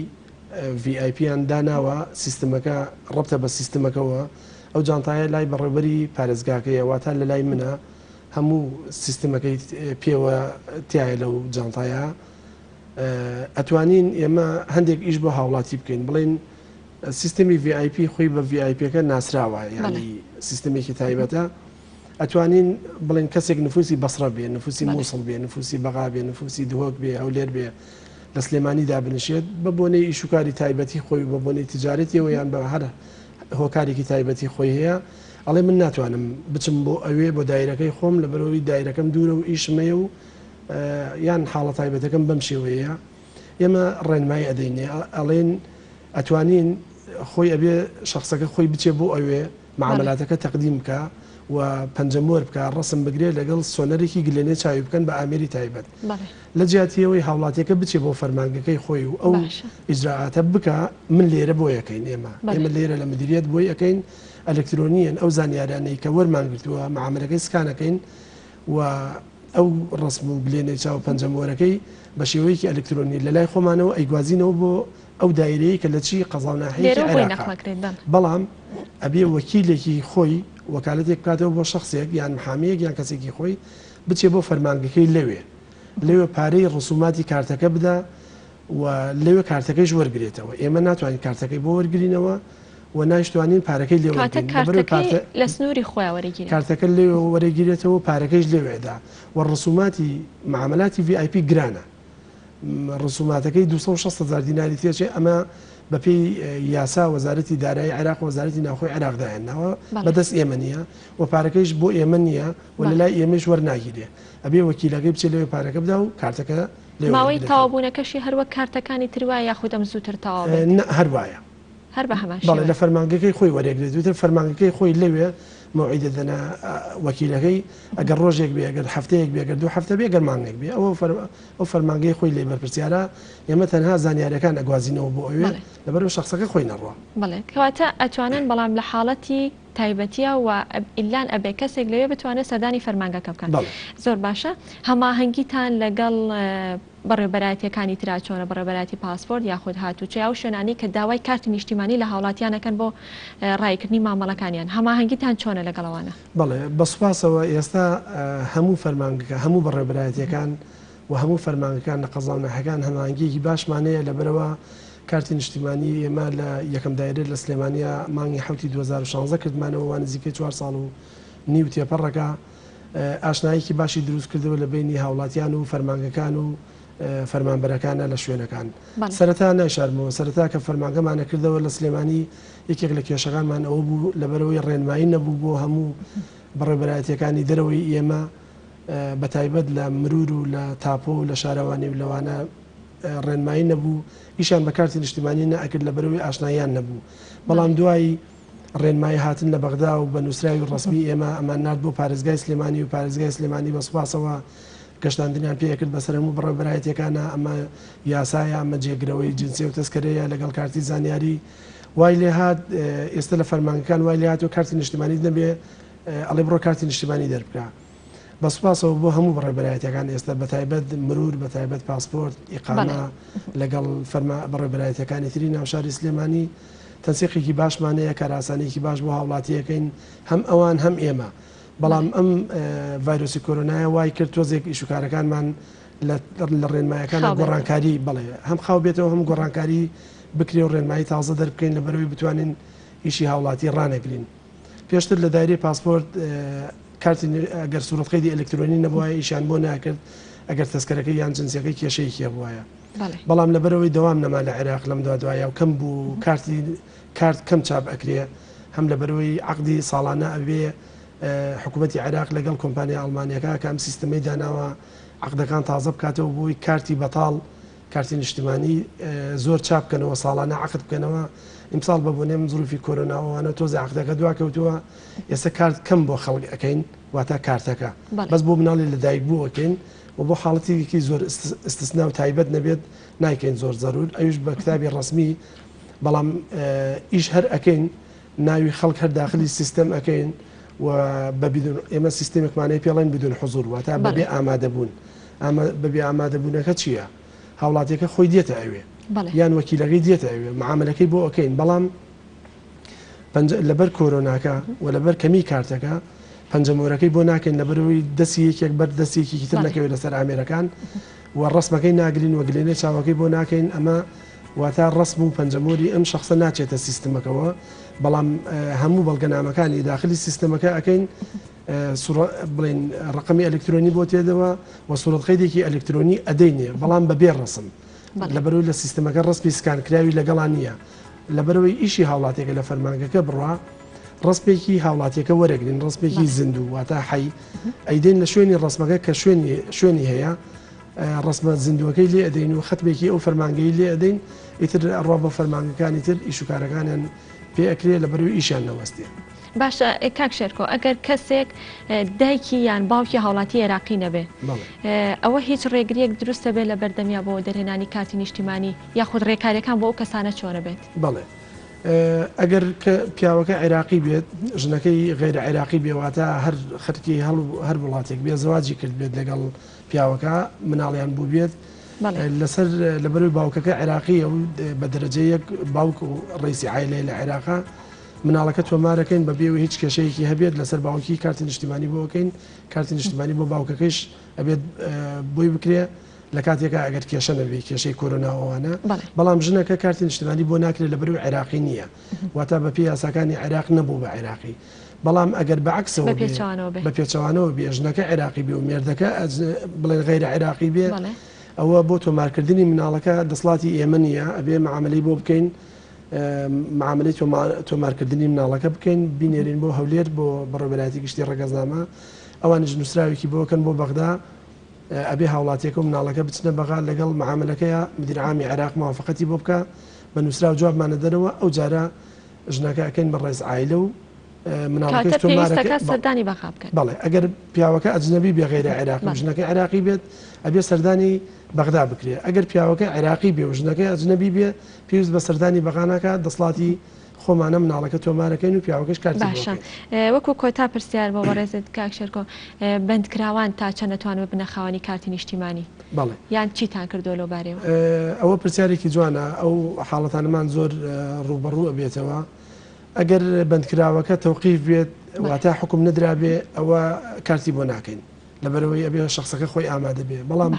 VIP یان داناوە سیستمەکە ڕەبتە بە سیستمەکەوە ئەو جانتایە لای بەڕێوبەری پارێزگاکەیە واتە لە لای منە هەموو سیستمەکەی پێوە تایە لەو جانتایە ئەتوانین ئێمە هەندێک ئیش بۆ هاوڵاتی بکەین بڵێن سیستمی VIP خۆی بە VIP ەکە ناسراوە یعنی سیستمێکی تایبەتە ئەتوانین بڵێن کەسێک نفوسی بەسڕە بێ نفوسی مووسڵ بێ نفوسی بەغا بێ نفوسی دهۆک بێ هەولێر بێ لە سلێمانی دابنیشێت بە بۆنەی ئیشوکاری تایبەتی خۆی و بە بۆنەی تجارەتیەوە یان بە هەر هۆکارێکی تایبەتی خۆی هەیە ئەڵێ من ناتوانم بچم بۆ ئەوێ بۆ دایرەکەی خۆم لەبەرئەوەی دایرەکەم دوورە و ئیشم هەیە و یان حاڵە تایبەتەکەم بەم شێوەیەیە ئێمە ڕێنمایی ئەدەینێ ئەڵێن ئەتوانین خۆی ئەبێ شخصەکە خۆی بچێ بۆ ئەوێ معاملاتەکە تەقدیم بکا و پەنجەمۆر بکا ڕەسم بگرێ لەگەڵ سۆنەرێکی گلێنێ چاوی بکەن بە ئامێری تایبەت لە جیاتی ئەوەی هاوڵاتیەکە بچێ بۆ فەرمانگەکەی خۆی و ئەو ئیجرائاتە بکا من لێرە بۆی ئەکەین ئێمە ئێمە لێرە لە مدیریەت بۆی ئەکەین ئەلکترۆنیەن ئەو زانیارانەی کە وەرمان گرتووە معاملەکەی scan ئەکەین و ئەو ڕەسم و گلێنەی چاو پەنجەمۆرەکەی بە شێوەیەکی ئەلکترۆنی لە لای خۆمانەوە ئەیگوازینەوە بۆ ئەو دایرەیەی کە لە چی قەزا و ناحیەیەکی
لێرەوە بۆی
عێراقە
نەقڵ ئەکرێت بەڵێ.
بەڵام ئەبێ وەکیلێکی خۆی وەکالەتێک بکاتەوە بۆ شەخسێک یان محامیەک یان کەسێکی خۆی بچێ بۆ فەرمانگەکەی لەوێ لەوێ پارەی ڕسوماتی کارتەکە بدا و. و لەوێ کارتەکەیش وەرگرێتەوە ئێمە ناتوانین کارتەکەی بۆ وەرگرینەوە و نایشتوانین پارەکەی لێ
کەواتە
وەرگرین لەبەرئەوەی
کارتەکەی
پارتە
لە سنووری خۆیان وەرەگیرێت.
کارتەکە لەوێ وەرەگیرێتەوە و پارەکەیش لەوێ ئەدا و ڕسوماتی معامەلاتی ڤی ئای پی گرانە ڕسوماتەکەی 260 هەزار دیناری تێچێ ئەمە بەپێی یاسا وەزارەتی دارایی عێراق و وەزارەتی ناوخۆی عێراق دایانناوە بەدەست ئێمە نییە و پارەکەیش بۆ ئێمە نییە و لەلای ئێمەیش وەرناگیرێ ئەبێ وەکیلەکەی بچێ لەوێ پارەکە بدا و کارتەکە لێ
ماوەی
وەربگرێتەوە.
تەواوبوونەکەشی هەر وەک کارتەکانی تر وایە یاخود ئەم زووتر تەواو بێت؟
نا هەر وایە.
هەر بە هەمان
بەڵێ لە
شێوەیە.
فەرمانگەکەی خۆی وەرێگرێت وتر فەرمانگەکەی خۆی لەوێ مەوعید دەدەنە وەکیلەکەی ئەگەر ڕۆژێک بێ ئەگەر هەفتەیەک بێ ئەگەر دوو هەفتە بێ ئەگەر مانگێک بێ ئەوە ئەو فەرمانگەی خۆی لێی بەرپرسیارە ئێمە تەنها زانیاریەکان ئەگوازینەوە بۆ ئەوێ لەبەرئەوەی شەخسەکە خۆی نەڕوا.
بەڵێ کەواتە ئەتوانن بەڵام لە حاڵەتی تایبەتیە و ئیلان ئەبێ کەسێک لەوێ بتوانێت سەردانی فەرمانگەکە بکات. زۆر باشە هەماهەنگیتان لەگەڵ بەڕێوبەرایەتیەکانی ترا چۆنە بەڕێوبەرایەتی پاسپۆرت یاخود هاتوچۆ یا ئەو شوێنانەی کە داوای کارتی نیشتیمانی لە هاوڵاتیان ئەکەن بۆ ڕاییکردنی مامەڵەکانیان هەماهەنگیتان چۆنە لەگەڵ ئەوانە؟
بەڵێ بە سوپاسەوە ئێستا هەموو فەرمانگەکە هەموو بەڕێوبەرایەتیەکان و هەموو فەرمانگەکان لە قەزا و ناحیەکان هەماهەنگیەکی باشمان هەیە لەبەرئەوە کارتی نیشتیمانی ئێمە لە یەکەم دایرە لە سلێمانیە مانگی حەوتی 2016 کردمانەوە وا نزیکەی چوار ساڵ و نیو تێپەڕەکە ئاشناییەکی باشی دروست کردووە لە بەینی هاوڵاتیان و فەرمانگەکان و فەرمانبەرەکانە لە شوێنەکان. سەرەتا نایشارمەوە، سەرەتا کە فەرمانگەمانە کردەوە لە سلێمانی یەکێک لە کێشەکانمان ئەوە بوو لەبەرئەوەی ڕێنمایی نەبوو بۆ هەموو بەڕێوبەرایەتیەکانی دەرەوەی ئێمە بەتایبەت لە مرور و لە تاپۆ و لە شارەوانی و لەوانە ڕێنمایی نەبوو ئیشیان بە کارتی نیشتیمانی نەئەکرد لەبەرئەوەی ئاشناییان نەبوو بەڵام دوای ڕێنمایی هاتن لە بەغدا و بە نووسراوی ڕەسمی ئێمە ئەمان نارد بۆ پارێزگای سلێمانی و پارێزگای سلێمانی بە سوپاسەوە گەشتاندنیان پێ ئەکرد بەسەر هەموو بەڕێوەبەرایەتیەکانا، ئەمە یاسایە، ئەمە جێگرەوەی جنسیە و تەزکەرەیە لەگەڵ کارتی زانیاری. وای لێ هات ئێستە لە فەرمانگەکان وای لێ هاتووە کارتی نیشتیمانیت نەبێ ئەڵێ بڕۆ کارتی نیشتیمانی دەربکە. بە سوپاسەوە بۆ هەموو بەڕێوەبەرایەتیەکان ئێستا بە تایبەت مرور، بە تایبەت پاسپۆرت، ئیقامە لەگەڵ فەرما بەڕێوەبەرایەتیەکانی تری ناو شاری سلێمانی تەنسیقێکی باشمان هەیە، کارئاسانیەکی باش بۆ هاوڵاتی ئەکەین هەم ئەوان هەم ئێمە. بەڵام ئەم ڤایرۆسی کۆرۆنایە وای کرد تۆزێک ئیشوکارەکانمان لە ڕێنمایەکان گۆڕانکاری بەڵێ هەم خاو بێتەوە هەم گۆڕانکاری بکرێ و ڕێنمایی تازە دەربکەین لەبەرەوەی بتوانین ئیشی هاوڵاتی ڕانەگرین. پێشتر لە دایرەی پاسپۆرت کارتی ئەگەر سوورەت قەیدی ئەلکترۆنی نەبوایە ئیشیان بۆ ناکرد ئەگەر تەزکەرەکەی یان جنسیەکەی کێشەیەکی هەبوایە. بەڵام لەبەرئەوەی دەوام نەما لە عێراق لەم دوادوایە و کەم بوو کارتی کارت کەم چاپ ئەکرێ هەم لەبەرئەوەی عەقدی ساڵانە ئەبێ حکوومەتی عێراق لەگەڵ کۆمپانیا ئەڵمانیەکە کە ئەم سیستمەی داناوە عەقدەکان تازە بکاتەوە بۆی کارتی بەتاڵ کارتی نیشتمانی زۆر چاپ بکەنەوە ساڵانە عەقد بکەنەوە ئیمساڵ بە بۆنەی ئەم زروفی کۆرۆناوانە تۆزێ عەقدەکە دواکەوتووە ئێستا کارت کەم بۆ خەڵک ئەکەین واتە کارتەکە بەس بۆ مناڵی لەدایک بوو ئەکەین و بۆ حاڵەتێکی زۆر ئیستسنا و تایبەت نەبێت نایکەین زۆر زەرور ئەویش بە کتابی ڕەسمی بەڵام ئیش هەر ئەکەین ناوی خەڵک هەر داخلی سیستەم ئەکەین و بە بدون ئێمە سیستەمێکمان هەیە پێڵێن بدون حزور واتە بەبێ ئامادەبوون ئەمە بەبێ ئامادەبوونەکە چییە هاوڵاتیەکە خۆی دێتە ئەوێ یان وەکیلەکەی دێتە ئەوێ معاملەکەی بۆ ئەکەین بەڵام لەبەر کۆرۆناکە و لەبەر کەمی کارتەکە پەنجەمۆرەکەی بۆ ناکەین لەبەرەوەی دەستی یەکێک بەر دەستی یەکێکی تر نەکەوێت لەسەر ئامێرەکان و ڕسمەکەی ناگرین و گلێنەی چاوەکەی بۆ ناکەین ئەمە واتە ڕسم و پەنجەمۆری ئەم شخصە ناچێتە سیستمەکەوە بەڵام هەموو بەڵگەنامەکانی داخلی سیستمەکە ئەەکەین بڵێن ڕقمی ئەلکترۆنی بۆ تێدەوە و سوورەت قەیدێکی ئەلکترۆنی ئەدەینێ بەڵام بەبێ ڕسم لەبەرەوەی لە سیستمەکە ڕسمی سکانکراوی لەگەڵا نییە لەبەرئەوەی ئیشی هاوڵاتیەکە لە فەرمانگەکە بڕوا ڕەسمێکی هاوڵاتیەکە وەرەگرین ڕەسمێکی زیندوو واتە حەی ئەیدەین لە شوێنی ڕەسمەکە کە شوێنی شوێنی هەیە ڕەسمە زیندووەکەی لێ ئەدەین و خەتمێکی ئەو فەرمانگەی لێ ئەدەین ئیتر ئەڕوا بۆ فەرمانگەکانی تر ئیش و کارەکانیان پێ ئەکرێ لەبەرئەوەی ئیشیان نەوەستێ.
باشە کاک شێرکۆ ئەگەر کەسێک دایکی یان باوکی هاوڵاتی عێراقی نەبێ ئەوە هیچ ڕێگریەک دروستە بێ لە بەردەمیا بۆ دەرهێنانی کارتی نیشتیمانی یاخود ڕێکاریەکان بۆ ئەو کەسانە چۆنە بێت؟
بەڵێ ئەگەر کە پیاوەکە عێراقی بێت ژنەکەی غەیرە عێراقی بێ واتە هەر خەرکی هەر وڵاتێک بێ زەواجی کرد بێت لەگەڵ پیاوەکە مناڵیان بوو بێت لەسەر لەبەرەوەی باوکەکە عێراقیە و بە دەرەجە یەک باوک و ڕیسی عایلەیە لە عێراقا مناڵەکە تۆمارەکەین بە بێوە هیچ کێشەیەکی هەبێت لەسەر باوکی کارتی نیشتیمانی بۆ ئەکەین کارتی نیشتیمانی بۆ باوکەکەیش ئەبێت بۆی بکرێ. لە کاتێکا ئەگەر کێشە نەبێ کێشەی کۆرۆنا و ئەوانە بەڵام ژنەکە کارتی نیشتمانی بۆ ناکرێت لەبەرئەوەی عێراقی نییە واتا بە پێی یاساکانی عێراق نەبوو بە عێراقی بەڵام ئەگەر بە عەکسەوە بێ بە پێچەوانەوە بێ ژنەکە عێراقی بێ و مێردەکە بڵێن غەیرە عێراقی بێ ئەوە بۆ تۆمارکردنی مناڵەکە دەسڵاتی ئێمە نییە ئەبێ معاملەی بۆ بکەین معاملەی تۆمارکردنی مناڵەکە بکەین بینێرین بۆ هەولێر بۆ بەڕێوەبەرایەتی گشتی ڕەگەزنامە ئەوانیش نووسراوێکی بۆ کەن بۆ بەغدا ئەبێ هاوڵاتیەکە و مناڵەکە بچنە بەغا لەگەڵ معاملەکەیا مدیر عامی عێراق موافەقەتی بۆ بکا بە نووسراو جوابمان ئەدەنەوە ئەو جارە ژنەکە ئەکەین بە ڕێز عایلە و مناڵەکەش
کاتە
تۆمارەکە
پێویستەکە سەردانی بەغا بکەن.
بەڵێ ئەگەر پیاوەکە ئەجنەبی بێ غەیرە عێراقی و ژنەکە عێراقی بێت ئەبێ سەردانی بەغدا بکرێ ئەگەر پیاوەکە عێراقی بێ و ژنەکەی ئەجنەبی بێ پێویست بە سەردانی بەغا ناکا دەسڵاتی خۆمانە مناڵەکە تۆمارەکەین و پیاوەکەش کارتی بۆ
باشە
ئەکەین.
وەکو کۆتا پرسیار بۆ بەڕێزت کاک شێرکۆ بەندکراوان تا چەند ئەتوانن ببنە خاوەنی کارتی نیشتیمانی؟
بەڵێ.
یان چیتان کردووە لەو بارەیەوە؟
ئەوە پرسیارێکی جوانە ئەو حاڵەتانەمان زۆر ڕووبەڕوو ئەبێتەوە ئەگەر بەندکراوەکە تەوقیف بێت واتە حوکم نەدرابێ ئەوە کارتی بۆ ناکەین لەبەرئەوەی ئەبێ شەخسەکە خۆی ئامادە بێ بەڵام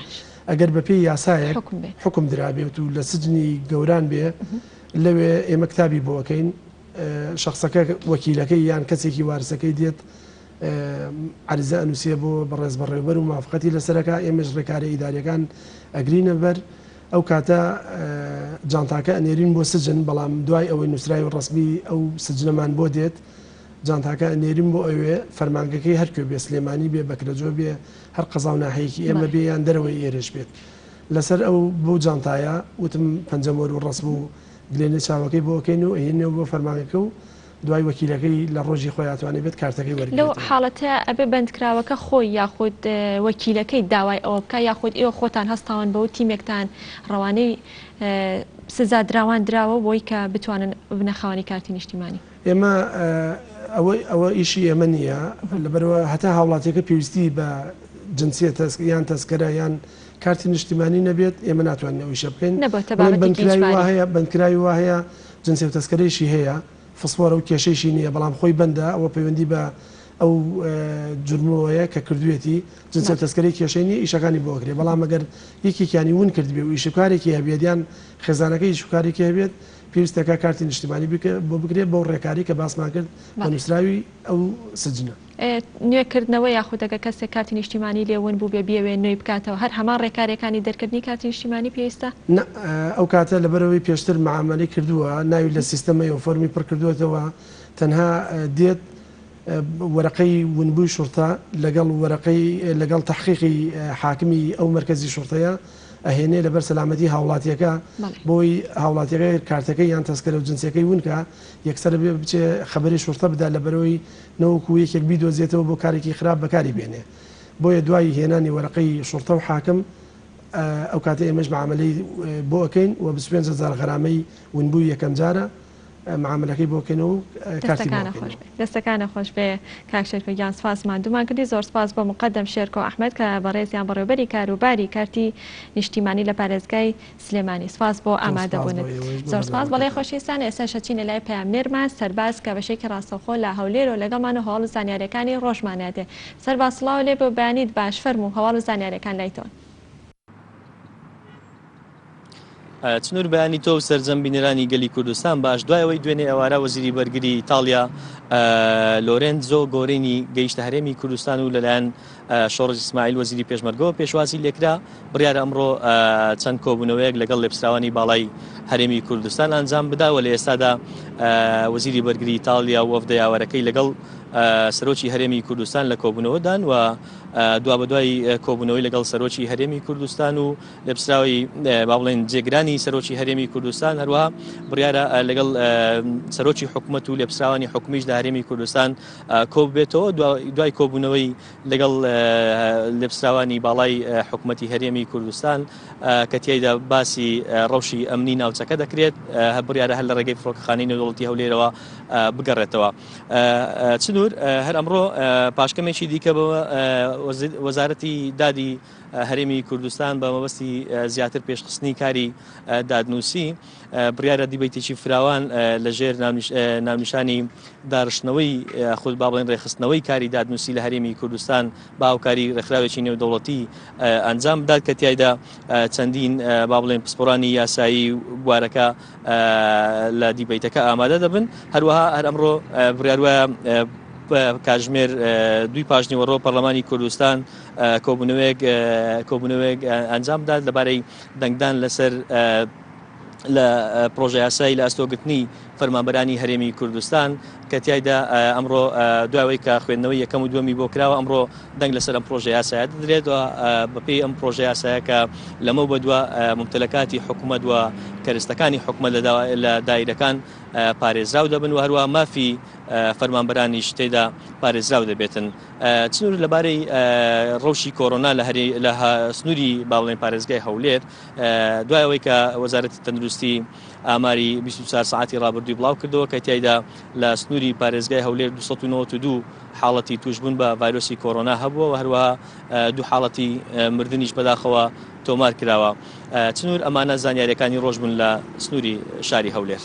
ئەگەر بەپێی یاسایەک حوکم درابێت و لە سجنی گەوران بێ لەوێ ئێمە کتابی بۆ ئەکەین شەخسەکە وەکیلەکەی یان کەسێکی وارسەکەی دێت عەریزە ئەنووسێ بۆ بەڕێز بەڕێوبەر و موافقەتی لەسەرەکە ئێمەش ڕێکارە ئیداریەکان ئەگرینە بەر ئەو کاتە جانتاکە ئەنێرین بۆ سجن بەڵام دوای ئەوەی نووسراوی ڕەسمی ئەو سجنەمان بۆ دێت جانتاکە ئەنێرین بۆ ئەوێ فەرمانگەکەی هەر کوێ بێ سلێمانی بێ بەکرەجۆ بێ هەر قەزا و ناحیەیەکی ئێمە بێ یان دەرەوەی ئێرەش بێت لەسەر ئەو بەو جانتایە وتم پەنجەمۆر و ڕەسم و گلێنەی چاوەکەی بۆ ئەکەین و ئەهێنینەوە بۆ فەرمانگەکە و دوای وەکیلەکەی لە ڕۆژی خۆی ئەتوانێ بێت کارتەکەی
لەو
وەرگرێتەوە.
حاڵەتەیا ئەبێ بەندکراوەکە خۆی یاخود وەکیلەکەی داوای ئەوە بکا یاخود ئێوە خۆتان هەستاون بەوە تیمێکتان ڕەوانەی سزادراوان دراوە بۆی کە بتوانن ببنە خاوەنی کارتی نیشتیمانی؟
ئێمە ئەوە ئەوە ئیشی ئێمە نییە لەبەرئەوە هەتا هاوڵاتیەکە پێویستی بە جنسیە یان تەسکەرە یان کارتی نیشتیمانی نەبێت ئێمە ناتوانین ئەو ئیشە بکەین
نەبۆتە
بەڵێن
بابەتێکی
بەندکراوی وا
ئیجباری.
هەیە بەندکراوی وا هەیە جنسیە و تەسکەرەیشی هەیە فسفۆرە و کێشەیشی نییە بەڵام خۆی بەندە ئەوە پەیوەندی بە ئەو جورمەوەیە کە کردوێتی جنسیە و تەسکەرەی کێشەی نییە ئیشەکانی بۆ ئەکرێ بەڵام ئەگەر یەکێکیانی ون کردبێ و ئیشوکارێکی هەبێت یان خێزانەکەی ئیشوکارێکی هەبێت پێویست دەکات کارتی نیشتیمانی بۆ بکرێت بەو ڕێکارەی کە باسمان کرد بە نووسراوی ئەو سجنە.
نوێ کردنەوە یاخود ئەگەر کەسێک کارتی نیشتیمانی لێ ون بووبێ بیەوێ نوێی بکاتەوە هەر هەمان ڕێکارەکانی دەرکردنی کارتی نیشتیمانی پێویستە؟
نا ئەو کاتە لەبەرئەوەی پێشتر مەعامەلەی کردووە ناوی لە سیستەمەیە و فۆرمی پڕ کردووەتەوە تەنها دێت وەرەقەی ونبووی شوڕتە لەگەڵ وەرەقەی لەگەڵ تەحقیقی حاکمی ئەو مەرکەزی شوڕتەیە ئەهێنێ لەبەر سەلامەتی هاوڵاتیەکە بۆی هاوڵاتیەکە گەر کارتەکەی یان تەسکەرە و جنسیەکەی ون کا یەکسەر ئەبێ بچێ خەبەری شوڕتە بدا لەبەرئەوەی نەوەکو یەکێک بیدۆزێتەوە بۆ کارێکی خراپ بەکاری بێنێ بۆیە دوای هێنانی وەرەقەی شوڕتە و حاکم ئەو کاتە ئێمەش مەعامەلەی بۆ ئەکەین و 25 هەزار غەرامەی ونبووی یەکەم جارە معاملەکەی بۆ کەینەوە و کارتی بۆ
دەستەکانە خۆش
کەینەوە.
بێ. دەستەکانە خۆش بێ کاک شێرکۆ گیان سپاس ماندوومان کردی زۆر سپاس بۆ مقەدەم شێرکۆ ئەحمەد کە بەڕێزیان بەڕێوبەری کار و باری کارتی نیشتیمانی لە پارێزگای سلێمانی سپاس بۆ
زۆر سپاس بۆ
ئامادەبوونت
ئێوەیش بۆ
زۆر سپاس بەڵێ
بەرنامەکەتان.
خۆشەویستان ئێستاش ئەچینە لای پەیامنێرمان سەرباز کە بەشێکی ڕاستەوخۆ لە هەولێرەوە لەگەڵمان و هەواڵ و زانیاریەکانی ڕۆژمان ئەدێ سەرباز سڵاو لێ بێ و بەیانیت باش فەرموو هەواڵ و زانیاریەکان لای تۆن.
چنور بەیانی تۆ و سەرجەم بینەرانی گەلی کوردستان باش دوای ئەوەی دوێنێ ئێوارە وەزیری بەرگری ئیتاڵیا لۆرێنزۆ گۆرینی گەیشتە هەرێمی کوردستان و لەلایەن شۆڕش ئیسماعیل وەزیری پێشمەرگەوە پێشوازی لێکرا بڕیارە ئەمڕۆ چەند کۆبوونەوەیەک لەگەڵ لێپسراوانی باڵای هەرێمی کوردستان ئەنجام بدا و لە ئێستادا وەزیری بەرگری ئیتاڵیا و وەفدە یاوەرەکەی لەگەڵ سەرۆکی هەرێمی کوردستان لە کۆبوونەوەدان و دوابەدوای کۆبوونەوەی لەگەڵ سەرۆکی هەرێمی کوردستان و لێپرسراوی با بڵێن جێگرانی سەرۆکی هەرێمی کوردستان هەروەها بڕیارە لەگەڵ سەرۆکی حکومەت و لێپرسراوانی حکومیش لە هەرێمی کوردستان کۆببێتەوە دوای کۆبوونەوەی لەگەڵ لێپرسراوانی باڵای حکومەتی هەرێمی کوردستان کە تیایدا باسی ڕەوشی ئەمنی ناوچەکە دەکرێت بڕیارە هەر لە ڕێگەی فڕۆکەخانەی نێودەوڵەتی هەولێرەوە بگەڕێتەوە. چنور هەر ئەمڕۆ پاشکەمێکی دیکە بە وەزارەتی دادی. هەرێمی کوردستان بە مەبەستی زیاتر پێشخستنی کاری دادنووسی بڕیارە دیبەیتێکی فراوان لە ژێر ناونیشانی دارشتنەوەی خود با بڵێن ڕێکخستنەوەی کاری دادنووسی لە هەرێمی کوردستان بە هاوکاری ڕێکخراوێکی نێودەوڵەتی ئەنجام بدات کە تیایدا چەندین با بڵێن پسپۆرانی یاسایی بوارەکە لە دیبەیتەکە ئامادە دەبن هەروەها هەر ئەمڕۆ بڕیار وایە کاژمێر دووی پاشنیوەڕۆ پەرلەمانی کوردستان کۆبوونەوەیەک کۆبوونەوەیەک ئەنجام بدات لەبارەی دەنگدان لەسەر لە پرۆژەیاسای لە ئەستۆگرتنی فەرمانبەرانی هەرێمی کوردستان کە تیایدا ئەمڕۆ دواوەی کە خوێندنەوەی یەکەم و دووەمی بۆ کراوە ئەمڕۆ دەنگ لەسەر ئەم پرۆژەیاسایە دەدرێت و بەپێی ئەم پرۆژەیاسایە کە لەمە بەدووە ممتەلەکاتی حکوومەت و کەرستەکانی حکوومەت لە دایرەکان پارێزراو دەبن و هەروە مافی فەرمانبەرانیش تێدا پارێزراو دەبێتن. سنوور لەبارەی ڕەوشی کۆرۆنا لە هەری لە سنووری با بڵێن پارێزگای هەولێر دوای ئەوەی کە وەزارەتی تەندروستی ئاماری 24 ساعتی ڕابردووی بڵاو کردەوە کە تیایدا لە سنووری پارێزگای هەولێر 292 حاڵەتی توشبوون بە ڤایرۆسی کۆرۆنا هەبووە و هەروەها دوو حاڵەتی مردنیش بەداخەوە تۆمار کراوە. چنور ئەمانە زانیاریەکانی ڕۆژ بوون لە سنووری شاری هەولێر.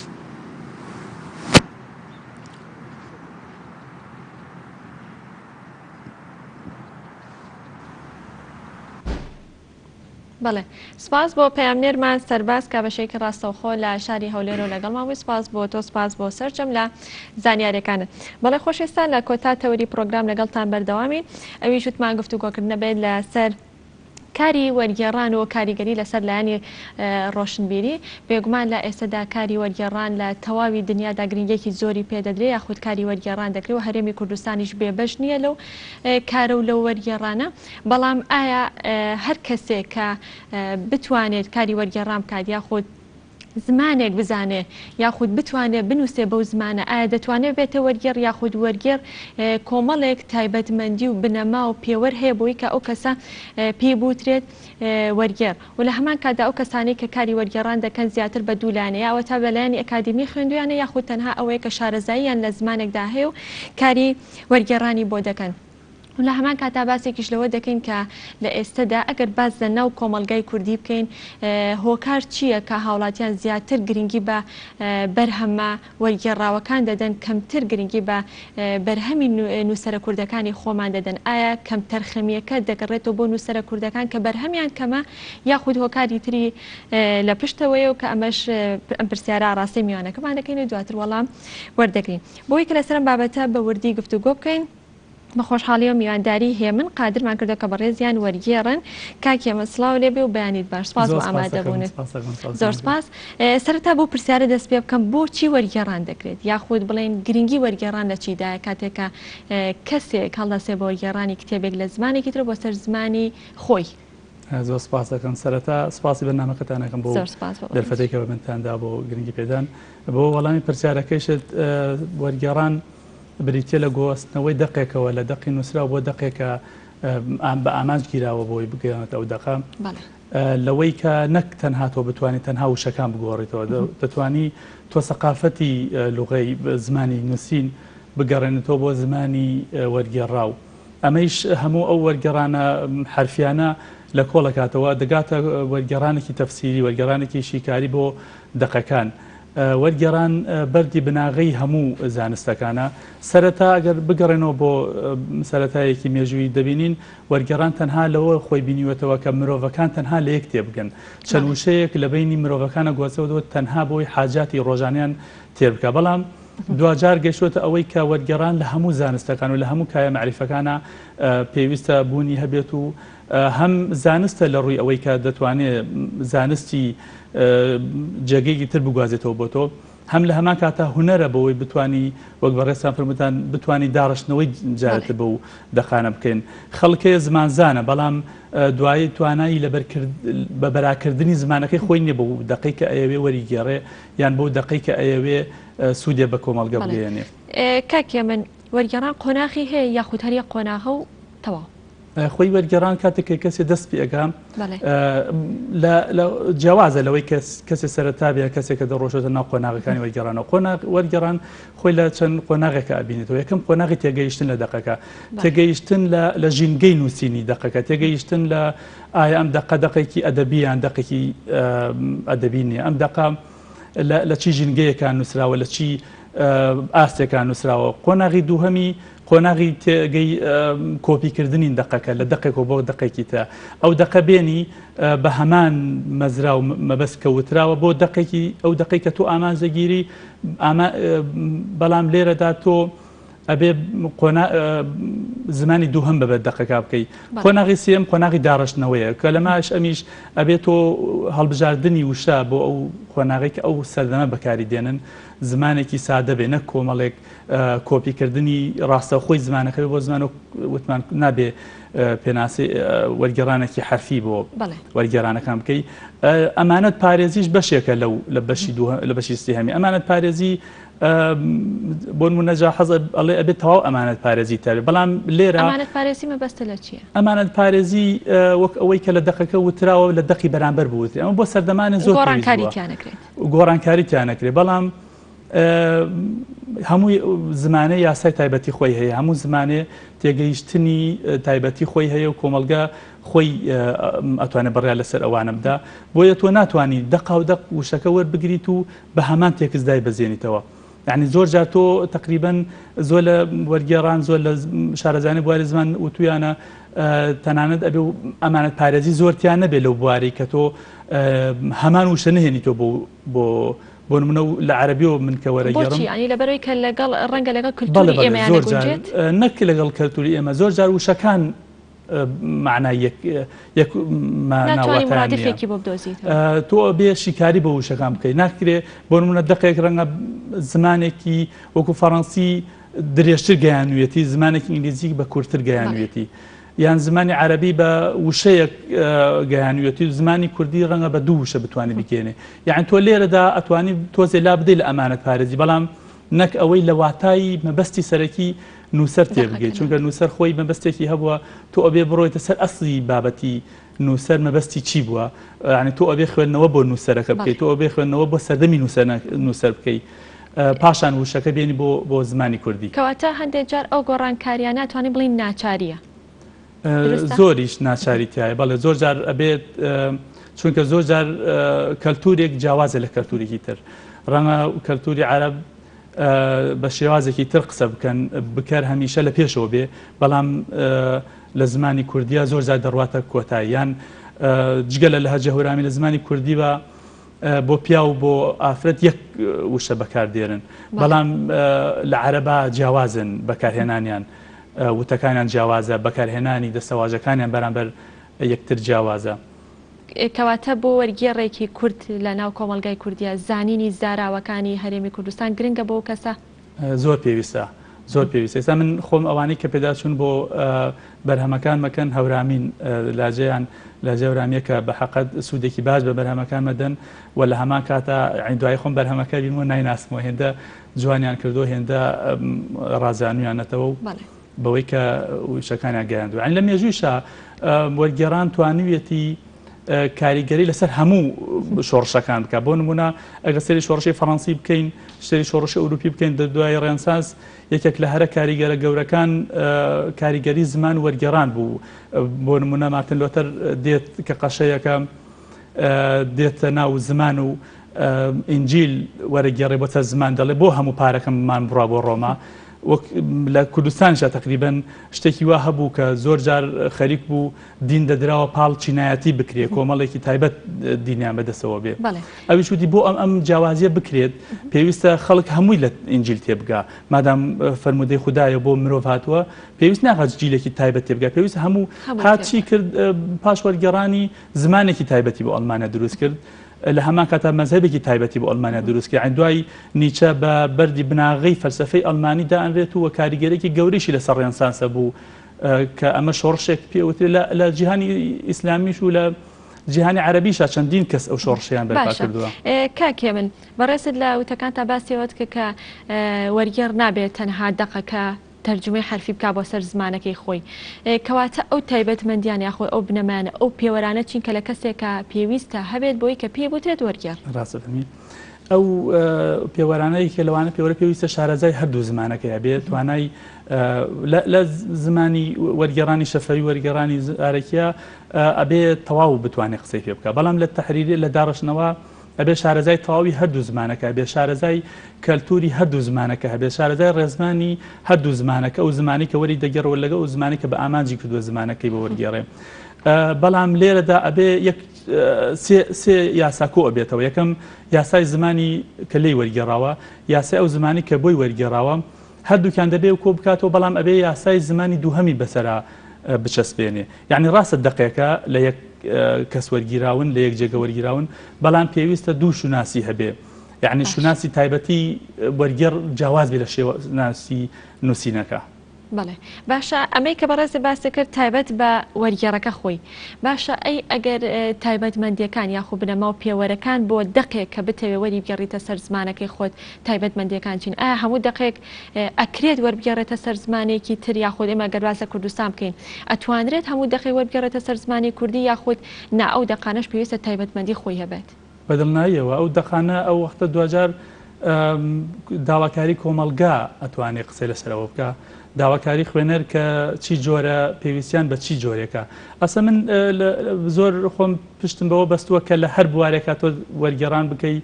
بەڵێ سپاس بۆ پەیامنێرمان سەرباز کە بە شێوەیەکی ڕاستەوخۆ لە شاری هەولێرەوە لەگەڵمان بووی سپاس بۆ تۆ سپاس بۆ سەرجەم لە زانیاریەکانت بەڵێ خۆشەویستان لە کۆتا تەوەری پرۆگرام لەگەڵتان بەردەوامین ئەویش وتمان گفتوگۆکردنە بێت لەسەر کاری وەرگێڕان و کاریگەری لەسەر لایەنی ڕۆشنبیری، بێگومان لە ئێستەدا کاری وەرگێڕان لە تەواوی دنیادا گرنگیەکی زۆری پێ دەدرێ یاخود کاری وەرگێڕان دەکرێ و هەرێمی کوردستانیش بێبەش نییە لەو کارە و لەو وەرگێڕانە، بەڵام ئایا هەر کەسێک کە بتوانێت کاری وەرگێڕان بکات یاخود زمانێک بزانێ یاخود بتوانێ بنووسێ بەو زمانە ئایا دەتوانێ بێتە وەرگێڕ یاخود وەرگێڕ کۆمەڵێک تایبەتمەندی و بنەما و پێوەر هەیە بۆی کە ئەو کەسە پێی بوترێت وەرگێڕ و لە هەمان کاتدا ئەو کەسانەی کە کاری وەرگێڕان دەکەن زیاتر بە دوو لایەنە یا ئەوەتا بە لایەنی ئەکادیمی خوێندویانە یاخود تەنها ئەوەیە کە شارەزاییان لە زمانێکدا هەیە و کاری وەرگێڕانی بۆ دەکەن. و لە هەمان کاتا باسێکیش لەوە دەکەین کە لە ئێستەدا ئەگەر باس لە ناو کۆمەڵگای کوردی بکەین هۆکار چییە کە هاوڵاتیان زیاتر گرنگی بە بەرهەمە وەرگێڕاوەکان دەدەن کەمتر گرنگی بە بەرهەمی نووسەرە کوردەکانی خۆمان دەدەن ئایا کەمتەرخەمییەکە دەگەڕێتەوە بۆ نووسەرە کوردەکان کە بەرهەمیان کەمە یاخود هۆکاری تری لە پشتەوەیە و کە ئەمەش ئەم پرسیارە ئاڕاستەی میوانەکەمان دەکەین و دواتر وەڵام وەردەگرین بۆی کە لەسەر ئەم بابەتە بە وردی گفتوگۆ بکەین. بە خۆشحاڵیەوە میوانداری هێمن قادرمان کردوە کە بەڕێزیان وەرگێڕن. کاک هێمن سڵاو لێ بێ و بەیانیت باش. سپاس بۆ ئامادەبوونت. زۆر سپاس. سەرەتا بەو پرسیارە دەست پێ بکەم بۆچی وەرگێڕان دەکرێت؟ یاخود بڵێین گرنگی وەرگێڕان لە چیدایە کاتێک کە کەسێک هەڵدەسێ بە وەرگێڕانی کتێبێک لە زمانێکی ترەوە بۆ سەر زمانی خۆی؟
زۆر سپاس دەکەم. سەرەتا سپاسی بەرنامەکەتان ئەکەم بۆ دەرفەتێک کە بە منتان دا بۆ گرنگی پێدان. بۆ وەڵامی پرسیارەکەیشت وەرگێڕان بریتییە لە گواستنەوەی دەقێکەوە لە دەقی نووسراو بۆ دەقێک کە بە ئامانج گیراوە بۆی بگەیەنێتە ئەو دەقە. لەوەی کە نەک تەنها تۆ بتوانی تەنها وشەکان بگۆڕیتەوە، دەتوانی تۆ سەقافەتی لوغەی زمانی نووسین بگەڕێنیتەوە بۆ زمانی وەرگێڕراو. ئەمەیش هەموو ئەو وەرگێڕانە حەرفیانە لە کۆڵ ئەکاتەوە، دەگاتە وەرگێڕانێکی تەفسیری، وەرگێڕانێکی شیکاری بۆ دەقەکان. وەرگێڕان بەردی بناغەی هەموو زانستەکانە. سەرەتا ئەگەر بگەڕێنەوە بۆ سەرەتایەکی مێژوویی دەبینین وەرگێڕان تەنها لەوە خۆی بینیوەتەوە کە مرۆڤەکان تەنها لە یەک تێبگەن. چەند وشەیەک لە بەینی مرۆڤەکانە گواستەوە تەنها بۆی حاجاتی ڕۆژانەیان تێر بکا. بەڵام دواجار گەیشتووەتە ئەوەی کە وەرگێڕان لە هەموو زانستەکان و لە هەموو کایە مەعریفەکانا پێویستە بوونی هەبێت و هەم زانستە لە ڕووی ئەوەی کە دەتوانێ زانستی جێگەیەکی تر بگوازێتەوە بۆ تۆ، هەم لە هەمان کاتا هونەرە بەوەی بتوانی وەک بەڕێزتان فەرمووتان بتوانی داڕشتنەوەی جارێتر بەو دەقانە بکەین. خەڵک هەیە زمانزانە بەڵام دوایی توانایی لەبەر بە بەراکردنی زمانەکەی خۆی نییە بەو دەقەی کە ئەیەوێ وەریگێڕێ یان بەو دەقەی کە ئەیەوێ سوودێ بە کۆمەڵگە بگەیەنێ.
کاک هێمن، وەرگێڕان قۆناغی هەیە یاخود هەر یەک قۆناغە و تەواو؟
خۆی وەرگێڕان کاتێک کە کەسێ دەست پێ ئەکا لە جیاوازە لەوەی کەس کەسێ سەرەتا بێ کەسێک کە دەڕۆشێتە ناو قۆناغەکانی وەرگێڕانەوە. قۆناغ وەرگێڕان خۆی لە چەند قۆناغێکە ئەبینێتەوە. یەکەم قۆناغی تێگەیشتن لە دەقەکە، تێگەیشتن لە لە ژینگەی نووسینی دەقەکە، تێگەیشتن لە ئایا ئەم دەقە دەقێکی ئەدەبی یان دەقێکی ئەدەبی نییە، ئەم دەقە لە چی ژینگەیەکا نووسراوە، لە چی ئاستێکا نووسراوە. قۆناغی دووهەمی قۆناغی تێگەی کۆپیکردنی دەقەکە لە دەقێکەوە بۆ دەقێکی تر، ئەو دەقە بێنی بە هەمان مەزرا و مەبەست کە وتراوە بۆ دەقێکی ئەو دەقەی کە تۆ ئامانج دەگیری، بەڵام لێرەدا تۆ ئەبێ زمانی دووهەم بە بەر دەقەکە بکەی. قۆناغی سێم قۆناغی داڕشتنەوەیە کە لەماش ئەمیش ئەبێ تۆ هەڵبژاردنی وشە بۆ ئەو قۆناغی کە ئەو سەردەمە بەکاری دێنن زمانێکی سادە بێ نەک کۆمەڵێک کۆپیکردنی ڕاستەوخۆی زمانەکە بۆ زمان وتمان نابێ پێناسی وەرگێڕانێکی حەرفی بۆ وەرگێرانەکان بکەی. ئەمانەت پارێزیش بەشێکە لەو لە بەشی دوو لە بەشی سێهەمی ئەمانەت پارێزی بۆ نمونە جا حەز ئەڵێ ئەبێت تەواو ئەمانەت پارێزی تابێ بەڵام لێرە
ئەمانەت پارێزی مەبەستە لە چییە؟
ئەمانەت پارێزی وەک ئەوەی کە لە دەقەکە وتراوە لە دەقی بەرامبەر بوترێ ئەمە بۆ سەردەمانە زۆر
گۆڕانکاری تیا نەکرێت
گۆڕانکاری تیا نەکرێت بەڵام هەموو زمانێ یاسای تایبەتی خۆی هەیە هەموو زمانێ تێگەیشتنی تایبەتی خۆی هەیە و کۆمەڵگە خۆی ئەتوانێت بڕیار لەسەر ئەوانە بدا بۆیە تۆ ناتوانانی دەقا و دەق وشەکە وەربگریت و بە هەمان تێکست دای بەزێنیتەوە یعنی زۆر جار تۆ تقریبا زۆر لە وەرگێڕان زۆر لە شارەزانی بواری زمان وتویانە تەنانەت ئەبێ ئەمانەت پارێزی زۆرتیان نەبێت لەو بواری کە تۆ هەمان وشە نهێنیتەوە بۆ بۆ بۆ نمونە و لە عەرەبیەوە من کە وەرەگێڕم.
بۆچی؟ یانی لەبەرئەوەی کە لەگەڵ ڕەنگە لەگەڵ کلتوری ئێمەیان نەگونجێت؟
زۆر جار نەک لەگەڵ کەلتوری ئێمە زۆر جار وشەکان مەعنای یەک یەک مانا
ناتوانی
واتایان نییە.
مرادفێکی بۆ بدۆزیتەوە.
تۆ ئەبێ شیکاری بۆ وشەکان بکەی ناکرێ بۆ نمونە دەقێک ڕەنگە زمانێکی وەکو فەڕەنسی درێژتر گەیانویەتی زمانێکی ئینگلیزی بە کورتتر گەیانویەتی. یان زمانی عەرەبی بە وشەیەک گەیانویەتی و زمانی کوردی ڕەنگە بە دوو وشە بتوانانی بگەێنێ یان تۆ لێرەدا ئەتوانی تۆزێ لا بدەیت لە ئەمانەت پارێزی بەڵام نەک ئەوەی لە واتای مەبەستی سەرەکی نووسەر تێبگەیت چونکە نووسەر خۆی مەبەستێکی هەبووە تۆ ئەبێ بڕۆیتە سەر ئەسلی بابەتی نووسەر مەبەستی چی بووە یعنی تۆ ئەبێ خوێندنەوە بۆ نووسەرەکە بکەیت تۆ ئەبێ خوێندنەوە بۆ سەردەمی نووسەر بکەیت پاشان وشەکە بێنی بۆ بۆ زمانی کوردی.
کەواتە هەندێک جار ئەو گۆڕانکارییانە ئەتوانین بڵێین ناچارییە. دروستە؟
زۆریش ناچاری تیایە بەڵێ زۆر جار ئەبێت چونکە زۆر جار کەلتورێک جیاوازە لە کەلتورێکی تر ڕەنگە کەلتوری عەرەب بە شێوازێکی تر قسە بکەن بکەر هەمیشە لە پێشەوە بێ بەڵام لە زمانی کوردیا زۆر جار دەڕواتە کۆتایی یان جگە لە لەهجە هەورامی لە زمانی کوردی بە بۆ پیاو و بۆ ئافرەت یەک وشە بەکاردێنن بەڵام لە عەرەبا جیاوازن بەکارهێنانیان وتەکانیان جیاوازە بەکارهێنانی دەستەواژەکانیان بەرامبەر یەکتر جیاوازە.
کەواتە بۆ وەرگێڕێکی کورد لە ناو کۆمەڵگای کوردیا زانینی زاراوەکانی هەرێمی کوردستان گرنگە بۆ ئەو کەسە؟
زۆر پێویستە زۆر پێویستە ئێستا من خۆم ئەوانەی کە پێداچوون بۆ بەرهەمەکان مەکەن هەورامین لاجەیان لاجە هەورامیە کە بە حەقەت سوودێکی باش بە بەرهەمەکان مەدەن و لە هەمان کاتا دوای خۆم بەرهەمەکە بینمەوە نایناسمەوە هێندە جوانیان کردو هێندە ڕازانویانەتەوە و بەوەی کە وشەکانیان گەیاندووە لە مێژوویشا وەرگێڕان توانیویەتی کاریگەری لەسەر هەموو شۆڕشەکان بکە بۆ نمونە ئەگەر سەری شۆڕشی فەڕەنسی بکەین سەری شۆڕشی ئەوروپی بکەین دە دوای ڕێنسانس یەکێک لە هەرە کاریگەرە گەورەکان کاریگەری زمان وەرگێڕان بوو بۆ نمونە مارتن لۆتەر دێت کە قەشەیەکە دێتە ناو زمان و ئینجیل وەرەگێڕێ بۆ سەر زمان دەڵێ بۆ هەموو پارەکەممان بڕا بۆ ڕۆما وەک لە کوردستانیشا تقریبا شتێکی وا هەبوو کە زۆر جار خەریک بوو دین دەدراوە پاڵ چینایەتی بکرێ کۆمەڵێکی تایبەت دینیان بەدەستەوە بێ ئەویش وتی بۆ ئەم ئەم جیاوازیە بکرێت پێویستە خەڵک هەمووی لە ئینجیل تێبگا مادام فەرموودەی خودایە بۆ مرۆڤ هاتووە پێویست ناکات جیلێکی تایبەت تێبگا پێویست هەموو هات چی کرد پاش وەرگێڕانی زمانێکی تایبەتی بۆ ئەڵمانیا دروست کرد لە هەمان کاتا مەزهەبێکی تایبەتی بۆ ئەڵمانیا دروست کرد یانی دوای نیچە بە بەردی بناغەی فەلسەفەی ئەڵمانی دائەنرێت و کاریگەرێکی گەورەیشی لەسەر ڕێنسانسە بوو کە ئەمە شۆڕشێک پێ وترێت لە جیهانی ئیسلامیش و لە جیهانی عەرەبیشا چەندین کەس ئەو شۆڕشیان بەرپا کردووە.
کاک هێمن بەڕێزت لە وتەکانتا باسی ئەوەت کرد کە وەرگێڕ نابێت تەنها دەقەکە. تەرجومەی حەرفی بکا بۆ سەر زمانەکەی خۆی. کەواتە ئەو تایبەتمەندیانە یاخود ئەو بنەمایانە، ئەو پێوەرانە چین کە لە کەسێکا پێویستە هەبێت بۆی کە پێی بوترێت وەرگێڕ؟
ڕاستە فەرمی. ئەو پێوەرانە یەکێ لەوانە پێوەرە پێویستە شارەزای هەردوو زمانەکەی هەبێت، توانای لە زمانی وەرگێڕانی شەفەوی وەرگێڕانی ئارەکیە ئەبێ تەواو بتوانێت قسەی پێ بکە، بەڵام لە تەحریری لە داڕشتنەوە ئەبێ شارەزای تەواوی هەردوو زمانەکە هەبێ، شارەزای کەلتوری هەردوو زمانەکە هەبێ، شارەزای ڕێزمانی هەردوو زمانەکە، ئەو زمانی کە وەری دەگێڕەوە لەگەڵ ئەو زمانی کە بە ئامانجی کردووە زمانەکەی بۆ وەرگێڕێ. بەڵام لێرەدا ئەبێ یەک سێ یاسا کۆ ئەبێتەوە. یەکەم یاسای زمانی کە لێی وەرگێڕاوە، یاسای ئەو زمانی کە بۆی وەرگێڕاوە، هەردووکیان دەبێ کۆ بکاتەوە، بەڵام ئەبێ یاسای زمانی دووهەمی بەسەرا بچەسپێنێ. یعنی ڕاستە دەقێکە لە یەک کەس وەرگیراون، لە یەک جێگە وەرگیراون، بەڵام پێویستە دوو شوناسی هەبێ. یعنی شوناسی تایبەتی وەرگێڕ جیاواز بێ لە شێوەناسی نووسینەکە.
بەڵێ باشە ئەمەی کە بەڕێزت باست کرد تایبەت بە وەرگێڕەکە خۆی باشە ئەی ئەگەر تایبەتمەندیەکان یاخو بنەما و پێوەرەکان بۆ دەقێک کە بتەوێ وەریبگێڕیتە سەر زمانەکەی خۆت تایبەتمەندیەکان چین ئایا هەموو دەقێک ئەکرێت وەربگێڕێتە سەر زمانێکی تر یاخود ئێمە گەر باس لە کوردستان بکەین ئەتوانرێت هەموو دەقێک وەربگێڕێتە سەر زمانی کوردی یاخود نا ئەو دەقانەش پێویستە تایبەتمەندی خۆی هەبێت؟
بە دڵناییەوە ئەو دەقانە ئەو وەختە دواجار داواکاری کۆمەڵگا ئەتوانێ قسەی لەسەر ئەوە بکا، داواکاری خوێنەر کە چی جۆرە پێویستیان بە چی جۆرێکە. ئەسە من زۆر خۆم پشتم بەوە بەستووە کە لە هەر بوارێکا تۆ وەرگێڕان بکەی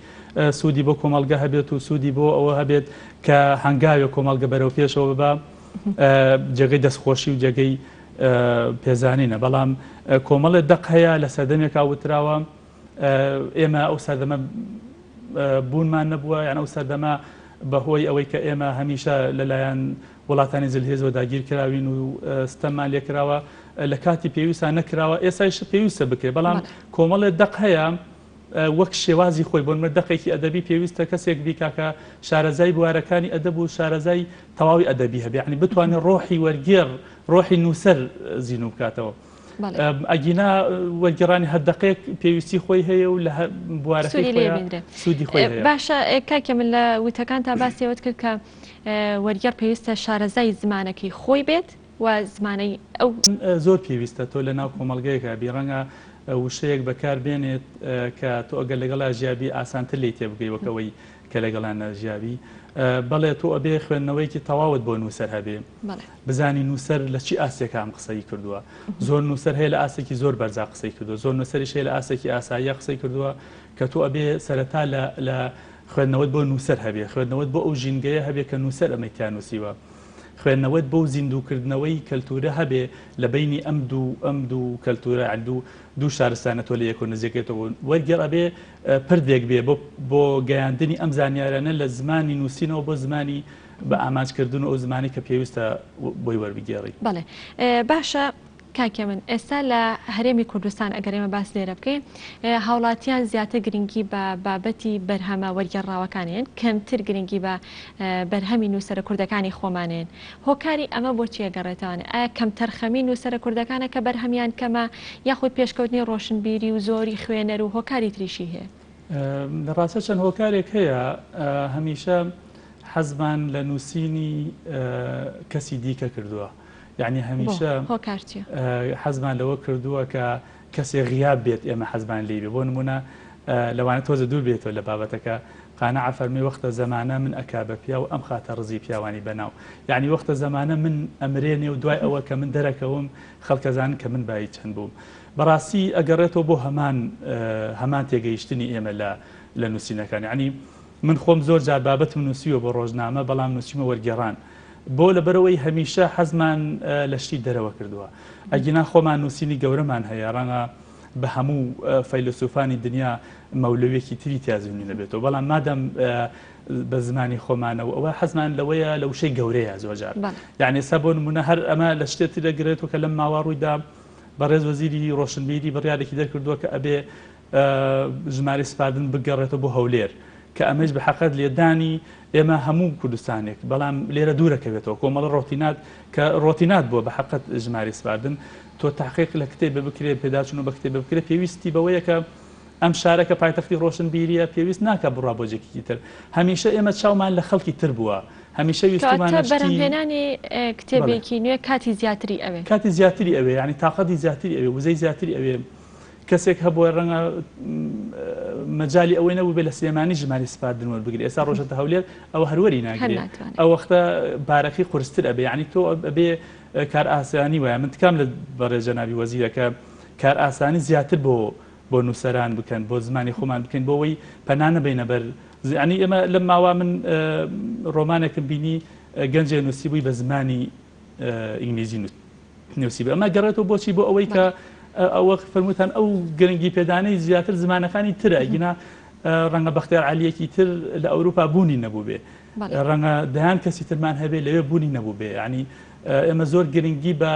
سوودی بۆ کۆمەڵگە هەبێت و سوودی بۆ ئەوە هەبێت کە هەنگاوێ کۆمەڵگە بەرەو پێشەوە ببا جێگەی دەستخۆشی و جێگەی پێزانینە. بەڵام کۆمەڵێ دەق هەیە لە سەردەمێکا وتراوە ئێمە ئەو سەردەمە بوونمان نەبووە یان ئەو سەردەمە بەهۆی ئەوەی کە ئێمە هەمیشە لەلایەن وڵاتانی زلهێزەوە داگیر کراوین و ستەممان لێکراوە لە کاتی پێویستان نەکراوە ئێسایش پێویستە بکرێت بەڵام کۆمەڵێ دەق هەیە وەک شێوازی خۆی بۆ نمونە دەقێکی ئەدەبی پێویستە کەسێک بیکا کە شارەزای بوارەکانی ئەدەب و شارەزای تەواوی ئەدەبی هەبێ یعنی بتوانێت ڕۆحی وەرگێڕ ڕۆحی نووسەر زینوو بکاتەوە. ئەگینا وەرگێڕانی هەر دەقێک پێویستی خۆی هەیە و لە هەر بوارەکەی خۆیا سوودی خۆی هەیە.
باشە کاکە من لە وتەکانتا باسی ئەوەت کرد کە وەرگێڕ پێویستە شارەزای زمانەکەی خۆی بێت و زمانەی ئەو.
زۆر پێویستە تۆ لە ناو کۆمەڵگەیەکا بی ڕەنگە وشەیەک بەکار بێنێت کە تۆ ئەگەر لەگەڵا ژیابی ئاسانتر لێی تێبگەی وەک ئەوەی کە لەگەڵیان نەژیابی. بەڵێ تۆ ئەبێ خوێندنەوەیەکی تەواوت بۆ نووسەر هەبێ. بزانی نووسەر لە چی ئاستێکا ئەم قسەی کردووە. زۆر نووسەر هەیە لە ئاستێکی زۆر بەرزا قسەی کردووە، زۆر نووسەریش هەیە لە ئاستێکی ئاساییا قسەی کردووە کە تۆ ئەبێ سەرەتا لە لە خوێندنەوەت بۆ نووسەر هەبێ، خوێندنەوەت بۆ ئەو ژینگەیە هەبێ کە نووسەر ئەمەی تیا نووسیوە. خوێندنەوەت بۆ زیندووکردنەوەی کەلتوورە هەبێ لە بەینی ئەم دوو ئەم دوو کەلتوورە یانی دوو دوو شارستانە تۆ لە یەکەوە نزیکەیتەوە وەرگێڕ ئەبێ پردێک بێ بۆ بۆ گەیاندنی ئەم زانیارانە لە زمانی نووسینەوە بۆ زمانی بە ئامانج کردن و ئەو زمانەی کە پێویستە بۆی وەربگێڕی.
بەڵێ باشە کاک هێمن ئێستا لە هەرێمی کوردستان ئەگەر ئێمە باس لێرە بکەین هاوڵاتیان زیاتر گرنگی بە بابەتی بەرهەمە وەرگێڕراوەکانێن کەمتر گرنگی بە بەرهەمی نووسەرە کوردەکانی خۆمانێن هۆکاری ئەمە بۆ چی ئەگەڕێتەوانێ ئایا کەمتەرخەمی نووسەرە کوردەکانە کە بەرهەمیان کەمە یاخود پێشکەوتنی ڕۆشنبیری و زۆری خوێنەر و هۆکاری تریشی هەیە؟
لە ڕاستە چەند هۆکارێک هەیە هەمیشە حەزمان لە نووسینی کەسی دیکە کردووە یعنی هەمیشە حەزمان لەوە کردووە کە کەسێ غیاب بێت ئێمە حەزمان لێی بێ بۆ نمونە لەوانە تۆزە دوور بێتەوە لە بابەتەکە قانع فەرمی وەختە زەمانە من ئەکا بە پیاو ئەم خاتە ڕزی پیاوانی بەناو یعنی وەختە زەمانە من ئەمرێنێ و دوای ئەوە کە من دەرەکەوم خەڵکەزان کە من بایی چەند بووم بەڕاستی ئەگەڕێتەوە بۆ هەمان هەمان تێگەیشتنی ئێمە لە لە نووسینەکان یعنی من خۆم زۆر جار بابەتم نووسیوە بۆ ڕۆژنامە بەڵام نووسیمە وەرگێڕان بۆ لەبەرئەوەی هەمیشە حەزمان لە شتی دەرەوە کردووە ئەگینا خۆمان نووسینی گەورەمان هەیە ڕەنگە بە هەموو فەیلەسوفانی دنیا مەولەویەکی تری تیا زیندوو نەبێتەوە بەڵام مادەم بە زمانی خۆمانەوە ئەوە حەزمان لەوەیە لە وشەی گەورەیە زۆر جار یعنی ئێستا بۆ نمونە هەر ئەمە لە شتێ تر دەگرێتەوە کە لەم ماوە ڕوویدا بەڕێز وەزیری ڕۆشنبیری بڕیارێکی دەرکردووە کە ئەبێ ژمارەی سپاردن بگەڕێتەوە بۆ هەولێر کە ئەمەیش بە حەقەت لێدانی ئێمە هەموو کوردستانێک بەڵام لێرە دوورەکەوێتەوە کۆمەڵە ڕۆتینات کە ڕۆتینات بووە بە حەقەت ژمارەی سپاردن تۆ تحقیق لە کتێبە بکرێ پێداچوون بە کتێبە بکرێ پێویستی بەوەیە کە ئەم شارە کە پایتەختی ڕۆشنبیریە پێویست ناکە بڕا بۆ جێکی تر هەمیشە ئێمە چاومان لە خەڵکی تر بووە. هەمیشە ویستومانە
کەواتە
شتی
بەرهەمهێنانی
بەڵێ.
کتێبێکی نوێ کاتی زیاتری ئەوێ.
کاتی زیاتری ئەوێ یانی تاقەتی زیاتری ئەوێ وزەی زیاتری ئەوێ کەسێک هەبووە ڕەنگە مەجالی ئەوەی نەبوو بێ لە سلێمانی ژماری سپاردن وەربگرێ ئێستا ڕۆژەتە هەولێر ئەوە هەروەری
هەر
ناگرێ
ناتوانێ.
ئەو وەختە بارەکەی قورستر ئەبێ یانی تۆ ئەبێ کارئاسانی وایە من تکام لە بەڕێز جەنابی وەزیرە کە کارئاسانی زیاتر بۆ بۆ نووسەران بکەن بۆ زمانی خۆمان بکەین بۆ ئەوەی پەنا نەبەینە بەر یانی ئێمە لەم ماوە من ڕۆمانێکم بینی گەنجێ نووسیبووی بە زمانی ئینگلیزی نووسیبووی ئەمە گەڕێتەوە بۆچی بۆ ئەوەی کە ئەوە فەرمووتان ئەو گرنگی پێدانەی زیاتر زمانەکانی ترە گینا ڕەنگە بەختیار عەلیەکی تر لە ئەوروپا بوونی نەبوو بێ ڕەنگە دەیان کەسی ترمان هەبێ لەوێ بوونی نەبوو بێ ینی ئێمە زۆر گرنگی بە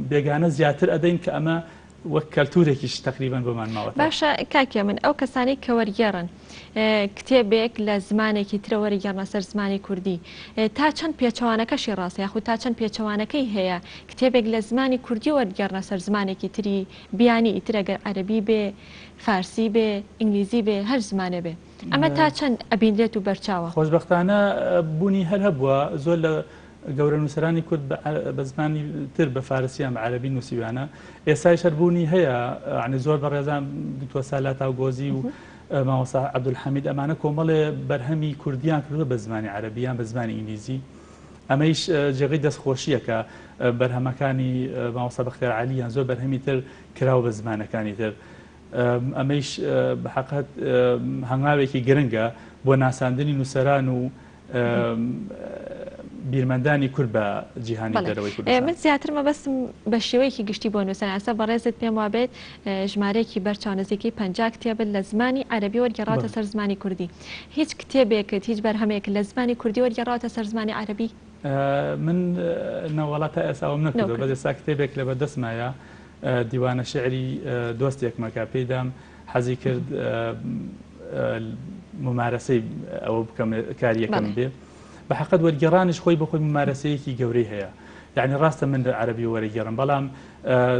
بێگانە زیاتر ئەدەین کە ئەمە وەک کەلتورێکیش تەقریبەن بۆمان ماوەتەوە.
باشە کاک هێمن ئەو کەسانەی کە وەرگێڕن کتێبێک لە زمانێکی ترە وەرگێڕنە سەر زمانی کوردی تا چەند پێچەوانەکەشی ڕاستە یاخود تا چەند پێچەوانەکەی هەیە کتێبێک لە زمانی کوردی وەرگێڕنە سەر زمانێکی تری بیانی ئیتر ئەگەر عەرەبی بێ فارسی بێ ئینگلیزی بێ هەر زمانێ بێ ئەمە تا چەند ئەبینرێت و بەرچاوە؟
خۆشبەختانە بوونی هەر هەبووە زۆر لە گەورە نووسەرانی کورد بە زمانی تر بە فارسی یان بە عەرەبی نووسیویانە ئێستایش هەر بوونی هەیە یانی زۆر بەڕێزان دکتۆر سالار تاوگۆزی و مامۆستا عەبدولحەمید ئەمانە کۆمەڵێ بەرهەمی کوردیان کردووە بە زمانی عەرەبی یان بە زمانی ئینگلیزی ئەمەیش جێگەی دەستخۆشییە کە بەرهەمەکانی مامۆستا بەختیار عەلی یان زۆر بەرهەمی تر کراوە بە زمانەکانی تر ئەمەیش بە حەقەت هەنگاوێکی گرنگە بۆ ناساندنی نووسەران و بیرمەندانی کورد بە جیهانی دەرەوەی کوردستان.
من زیاتر مەبەستم بە شێوەیەکی گشتی بۆ نووسەران ئێستا بەڕێزت پێم وابێت ژمارەیەکی بەرچاو نزیکەی 50 کتێبت لە زمانی عەرەبی وەرگێڕاوەتە سەر زمانی کوردی هیچ کتێبێکت هیچ بەرهەمێکت لە زمانی کوردی وەرگێڕاوەتە سەر زمانی عەرەبی؟
من نەوەڵا تا ئێستا ئەوەم نەکردووە بەس ئێستا کتێبێک لە بەردەستمایە دیوانە شیعری دۆستێکمە کە پێی دام حەزی کرد ممارەسەی ئەوە بکەم کاری یەکەم بێ بە حەقت وەرگێڕانیش خۆی بەخۆی ممارەسەیەکی گەورەی هەیە یعنی ڕاستە من لە عەربی وەرەگێڕم بەڵام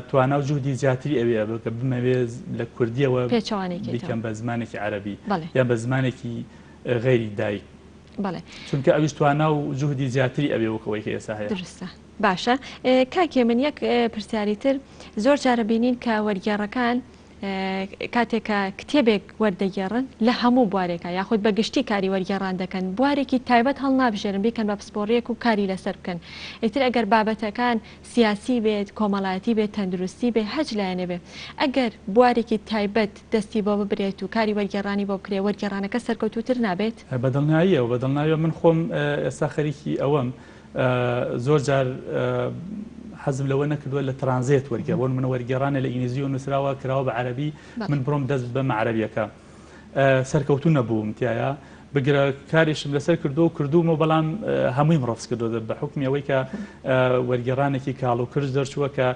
توانا و جوودی زیاتری ئەوێ کە بمەوێ لە کوردیەوە بیکەم بە زمانێکی عەربی یان بە زمانێکی غەیری دایک چونکە ئەویش توانا و جوهدی زیاتری ئەوێ وەکەوەی کە ئێستا هەیە.
دروستە. باشە کاک هێمن یەک پرسیاری تر زۆر جارە بینین کە وەرگێڕەکان کاتێک کە کتێبێک وەردەگێڕن لە هەموو بوارێکا یاخود بە گشتی کاری وەرگێڕان دەکەن بوارێکی تایبەت هەڵنابژێرن بیکەن بە پسپۆڕیەک و کاری لەسەر بکەن ئیتر ئەگەر بابەتەکان سیاسی بێت کۆمەڵایەتی بێت تەندروستی بێت هەچ لایەنێ بێت ئەگەر بوارێکی تایبەت دەستی بۆ ببرێت و کاری وەرگێڕانی بۆ بکرێت وەرگێڕانەکە سەرکەوتووتر نابێت؟
بە دڵنیاییەوە بە دڵنیاییەوە من خۆم ئێستا خەریکی ئەوەم زۆر جار حەزم لەوە نەکردووە لە translate وەرگێڕ بۆ نمونە وەرگێڕانێ لە ئینگلیزیەوە نووسراوە کراوە بە عەرەبی من بڕۆم دەست ببەمە عەرەبیەکە سەرکەوتوو نەبووم تایە بگرە کاریشم لەسەر کردو و کردوومە بەڵام هەموویم ڕەفز کردو بە حکمی ئەوەی کە وەرگێڕانێکی کاڵ و کرژ دەرچووە کە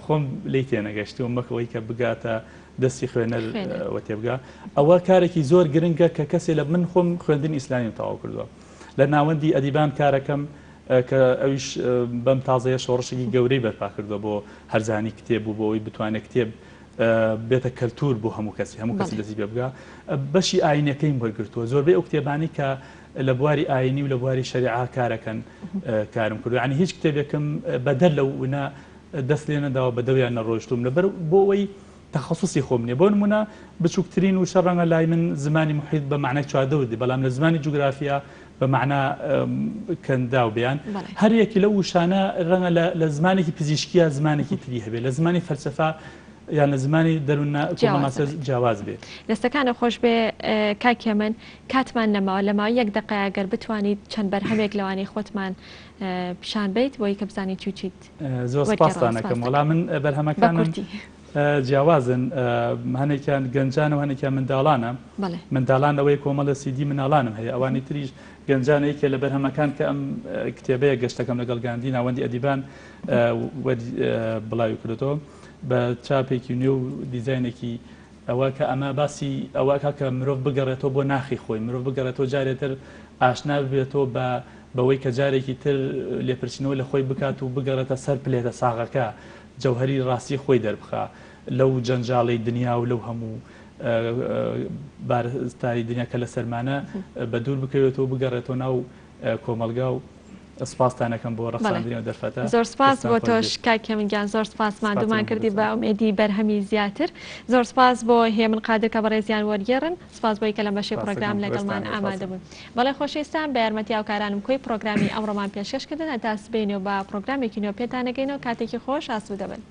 خۆم لی تێنەگەشتوم وەکەوەی کە بگاتە دەستی خوێنەر وە تێبگا ئەوە کارێکی زۆر گرنگە کە کەسێ لە من خۆم خوێندنی ئیسلامیم تەواو کردووە لە ناوەندی ئەدیبان کارەکەم کە ئەویش بەم تازەیە شۆڕشێکی گەورەی بەرپا کردووە بۆ هەرزانی کتێب و بۆ ئەوەی بتوانێت کتێب بێتە کەلتور بۆ هەموو کەسی هەموو کەسی دەستی پێ بگا بەشی ئاینەکەیم وەرگرتووە زۆربەی ئەو کتێبانی کە لە بواری ئاینی و لە بواری شەریعە کارەکەن کارم کردو یعنی هیچ کتێبێکم بەدەر لەو ونە دەست لێ نەداوە بەدەویان نەڕۆیشتوم لەبەر بۆ ئەوەی تەخەسوسی خۆم نیە بۆ نمونە بچوکترین وشە ڕەنگە لای من زمانی محیط بە مەعنای چواردەور دێ بەڵام لە زمانی جوگرافیا بە مەعنا کەنداو بیان هەر یەکی لەو وشانە ڕەنگە لە زمانێکی پزیشکیە زمانێکی تری هەبێ لە زمانی فەلسەفە یان لە زمانی دەروون کۆمەڵناسە جیاواز بێ.
دەستەکانت خۆش بێ کاک هێمن کاتمان نەماوە لە ماوەی یەک دەقەیا گەر بتوانیت چەند بەرهەمێک لەوانەی خۆتمان پیشان بەیت بۆی کە بزانین چی و چیت
زۆر سپاستان ئەکەم وەڵا من بەرهەمەکانم جیاوازن هەنێکیان گەنجانە و هەنێکیان منداڵانە منداڵان ئەوەی کۆمەڵە سیدی مناڵانم هەیە ئەوانی تریش گەنجانە یەکێ لە بەرهەمەکان کە ئەم کتێبەیە گەشتەکەم لەگەڵ گاندی ناوەندی ئەدیبان بڵاوی کردەوە بە چاپێکی نوێ و دیزاینێکی ئەوە کە ئەمە باسی ئەوە ئەکا کە مرۆڤ بگەڕێتەوە بۆ ناخی خۆی، مرۆڤ بگەڕێتەوە جارێ تر ئاشنا ببێتەوە بە بەوەی کە جارێکی تر لێپرسینەوە لە خۆی بکات و بگەڕێتە سەر پلێتە ساغەکە، جەوهەری ڕاستی خۆی دەربخا لەو جەنجاڵەی دنیا و لەو هەموو بارستایی دنیا کە لەسەرمانە بە دوور بکەوێتەوە و بگەڕێتەوە ناو. کۆمەڵگا و سپاستان ئەکەم بۆ ڕەخساندنی ئەو دەرفەتە.
زۆر سپاس بۆ تۆش کاک هێمن گیان زۆر سپاس ماندوومان کردی بە ئومێدی بەرهەمی زیاتر زۆر سپاس بۆ هێمن قادر کە بەڕێزیان وەرگێڕن سپاس بۆی کە لەم بەشەی پڕۆگرام لەگەڵمان ئامادە بوون بەڵێ خۆشەویستان بە یارمەتی هاوکارانم کۆی پڕۆگرامی ئەمڕۆمان پێشکەش کردن هەتا سبەینێ و بە پڕۆگرامێکی نوێ پێتان ئەگەینەوە کاتێکی خۆش ئاسوودە بن.